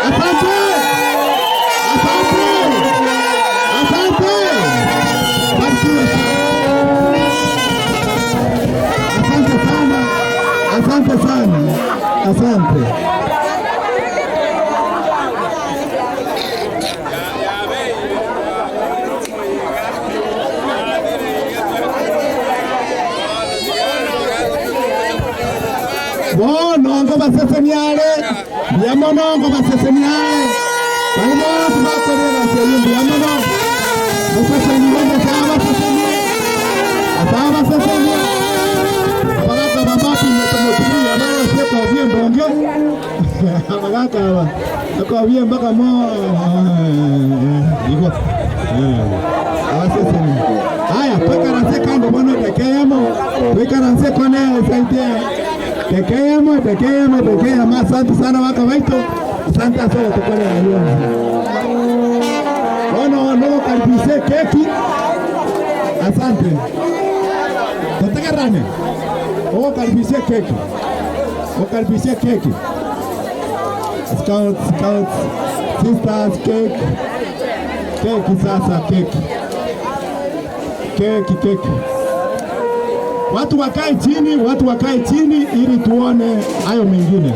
Asante. Asante. Asante. Asante sana. Asante sana. Asante. Bono ngo baseseniale. Biamono ngo baseseniale. Barimo tubakorera seyo biamono. Baseseniale baseseniale. Baseseniale. Abagaka bamapi metomotulia bana seko bien bonge. Abagaka ba. Ko bien baka mo iko. Baseseniale. Haya twekaranse kando bono tekeyemo. Twekaranse kone saidia. Tekeyemo, tekeyemo, tekeyemo. Asante sana waka waito. Asante sana tukone na hiyo. Bono ndogo karibishe keki. Asante. Tutegerane. O karibishe keki. O karibishe keki. Scouts, scouts, sisters, cake. Keki sasa, keki. Keki, keki. Watu wakae chini, watu wakae chini ili tuone hayo mengine.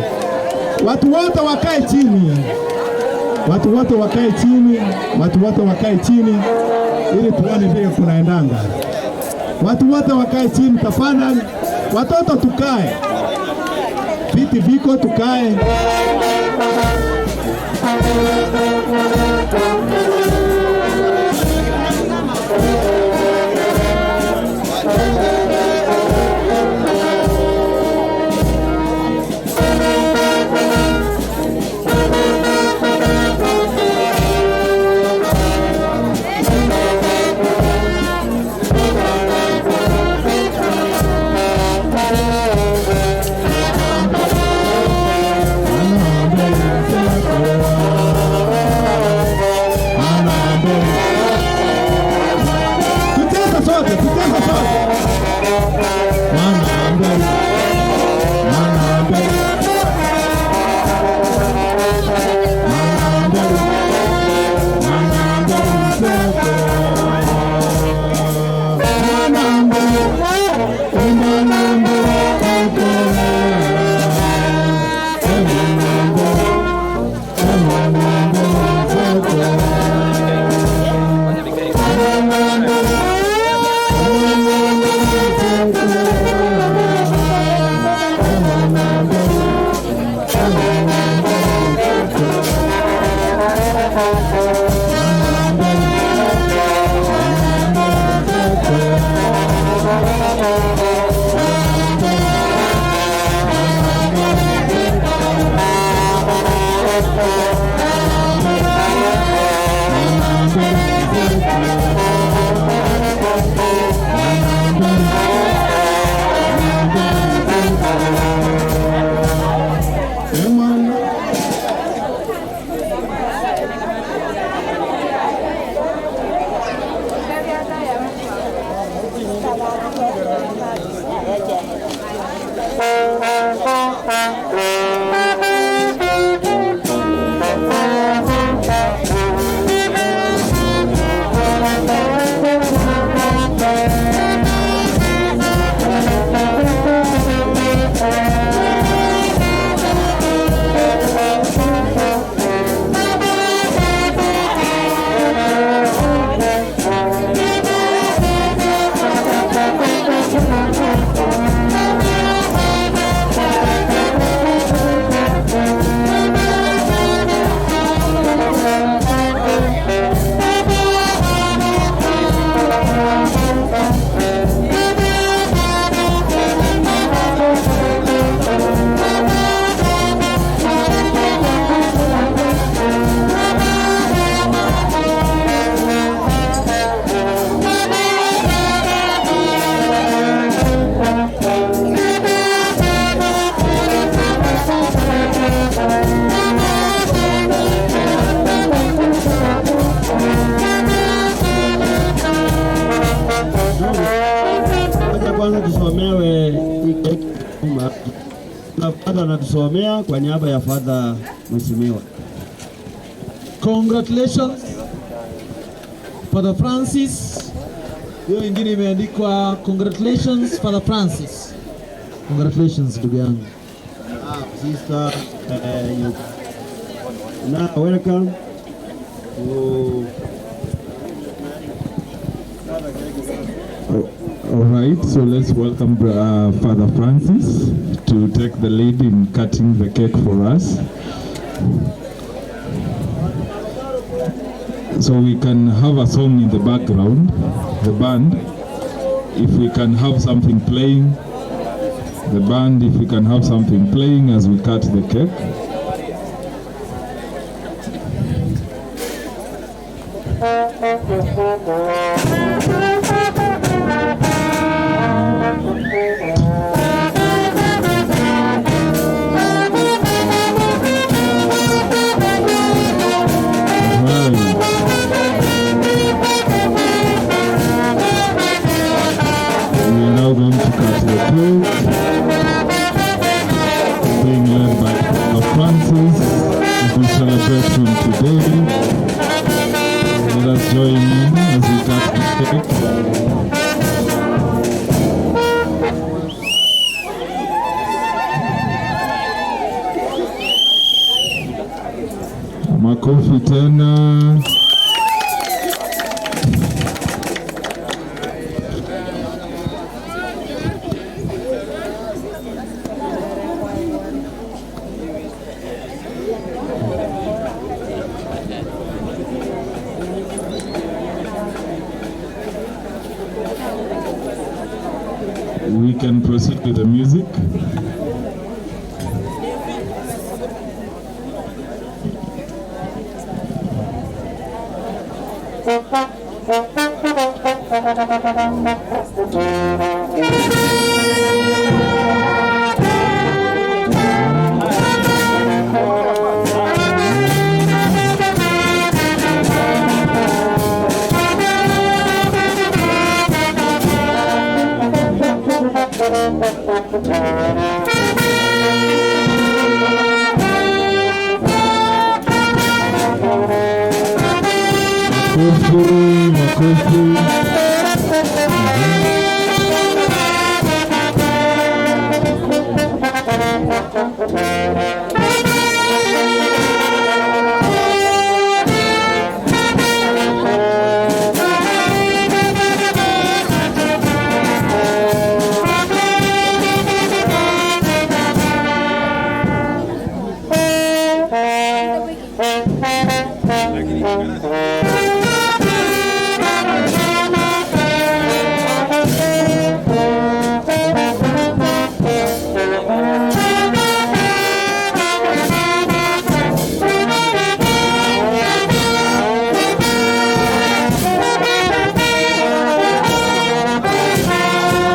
Watu wote wakae chini. Watu wote wakae chini, watu wote wakae chini ili tuone vile kunaendanga. Watu wote wakae chini tafadhali. Watoto tukae. Viti viko tukae. Wacha kwanza tusomewe na Father anatusomea kwa niaba ya Father Mheshimiwa. Congratulations Father Francis. Hiyo ingine imeandikwa congratulations Father Francis. Congratulations ndugu yangu. Sister, you now welcome to All right, so let's welcome Father Francis to take the lead in cutting the cake for us. So we can have a song in the background, the band. If we can have something playing, the band, if we can have something playing as we cut the cake. We are now going to cut the cake, being led by Father Francis, as we celebrate him today. Let us join in as we cut the cake. Makofi tena. We can proceed with the music. Makofi, makofi.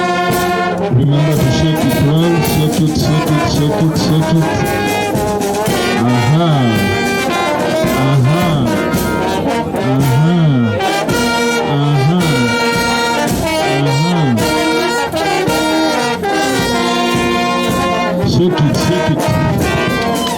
Remember to shake it well, shake it, shake it, shake it, shake it. Aha. Aha. Aha. Aha. Aha. Shake it, shake it.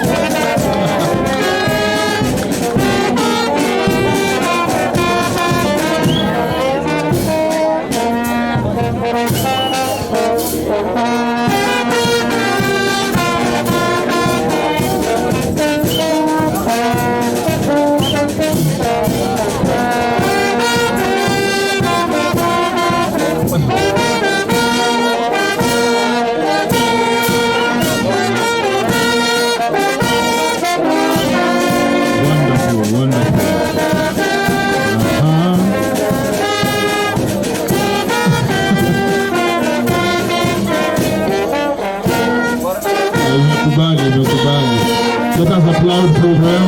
Wonderful, wonderful. Aha. Imekubali, imekubali. Let us applaud for them.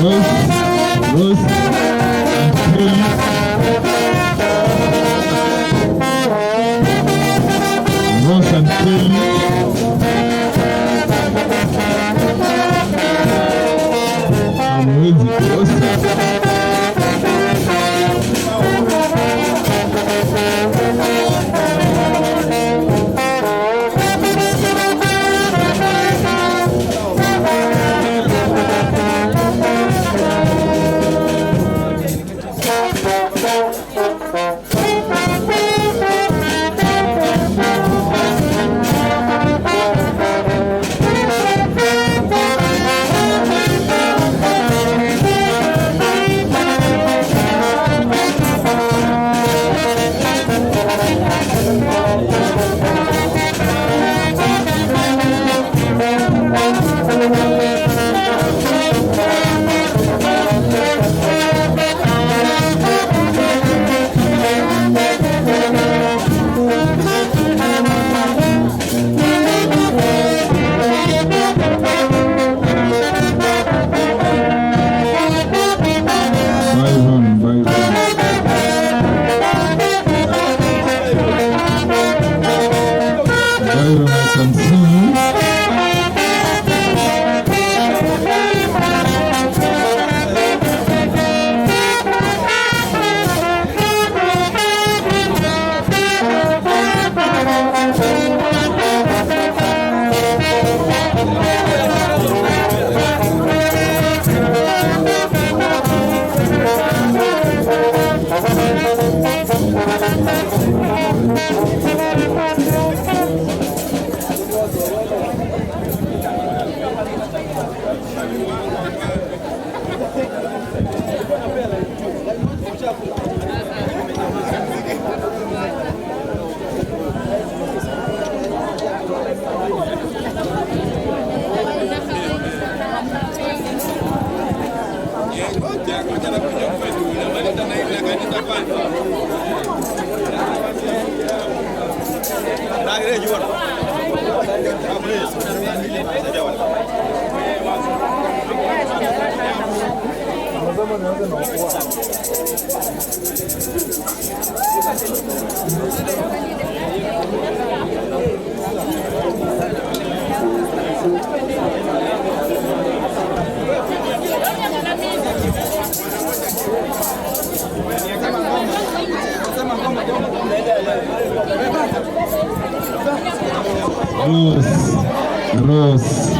Rose, Rose, and Kelly. Rose, Rose.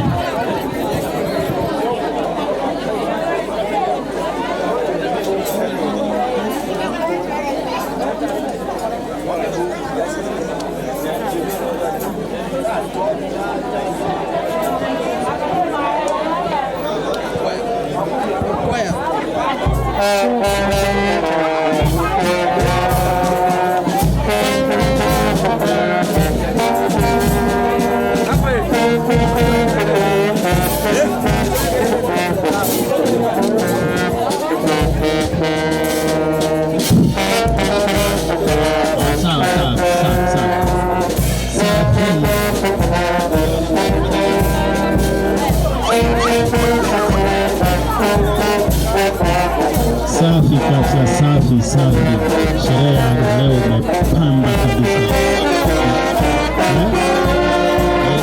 Sawa, sawa, sawa, sawa. Safi kabisa, safi safi. Sherehe ya leo imepamba kabisa. Eh? Eh,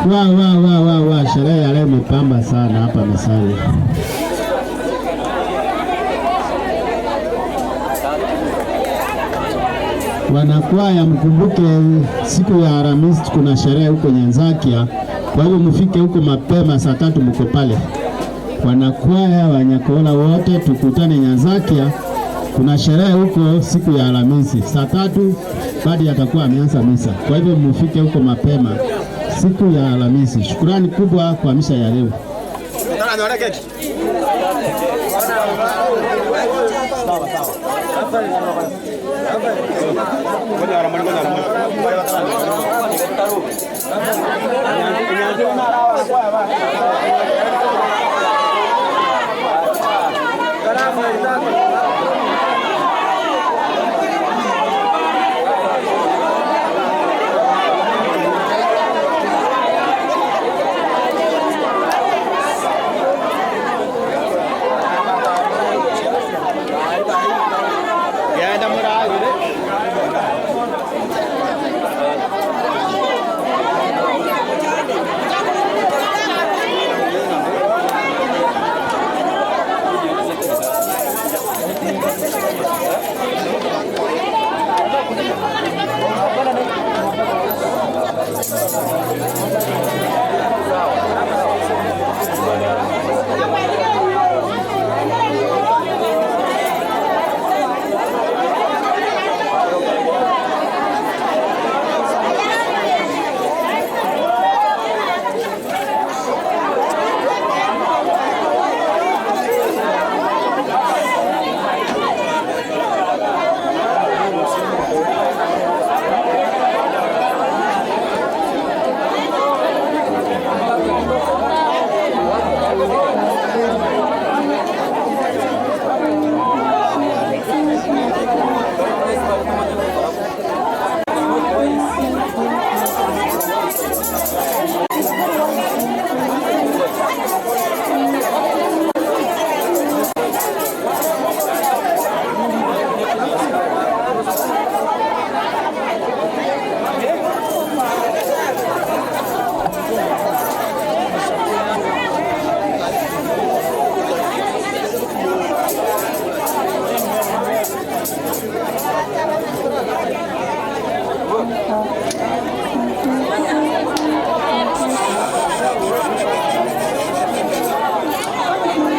Wa wa wa wa wa, sherehe ya leo imepamba sana hapa Misali. Wanakwaya, mkumbuke siku ya Alhamisi kuna sherehe huko Nyanzakia, kwa hivyo mfike huko mapema saa 3 mko pale. Wanakwaya Wanyakola wote tukutane Nyanzakia, kuna sherehe huko siku ya Alhamisi saa 3, baada atakuwa ameanza misa. Kwa hivyo mfike huko mapema siku ya Alhamisi. Shukurani kubwa kwa misa ya leo.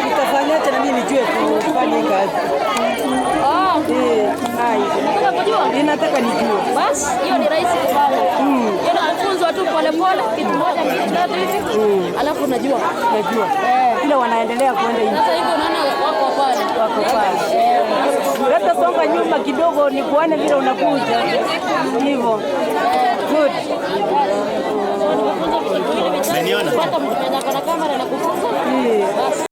Utafanyaje na mimi nijue kufanya kazi? Oh. Eh, Unataka kujua? Ninataka nijue. Basi hiyo ni rahisi kufanya. Hiyo nafunzwa tu pole pole, kitu moja mbili tatu hivi. Alafu unajua. Najua. Eh. Ila wanaendelea kuenda hivi. Sasa hivi unaona wako pale. Wako pale. Labda songa nyuma kidogo nikuone vile unakuja. Hivyo. Good. So nimefunza vitu viwili vitatu. Umeniona? Pata mtu mwenye ako na kamera na kufunza. Basi.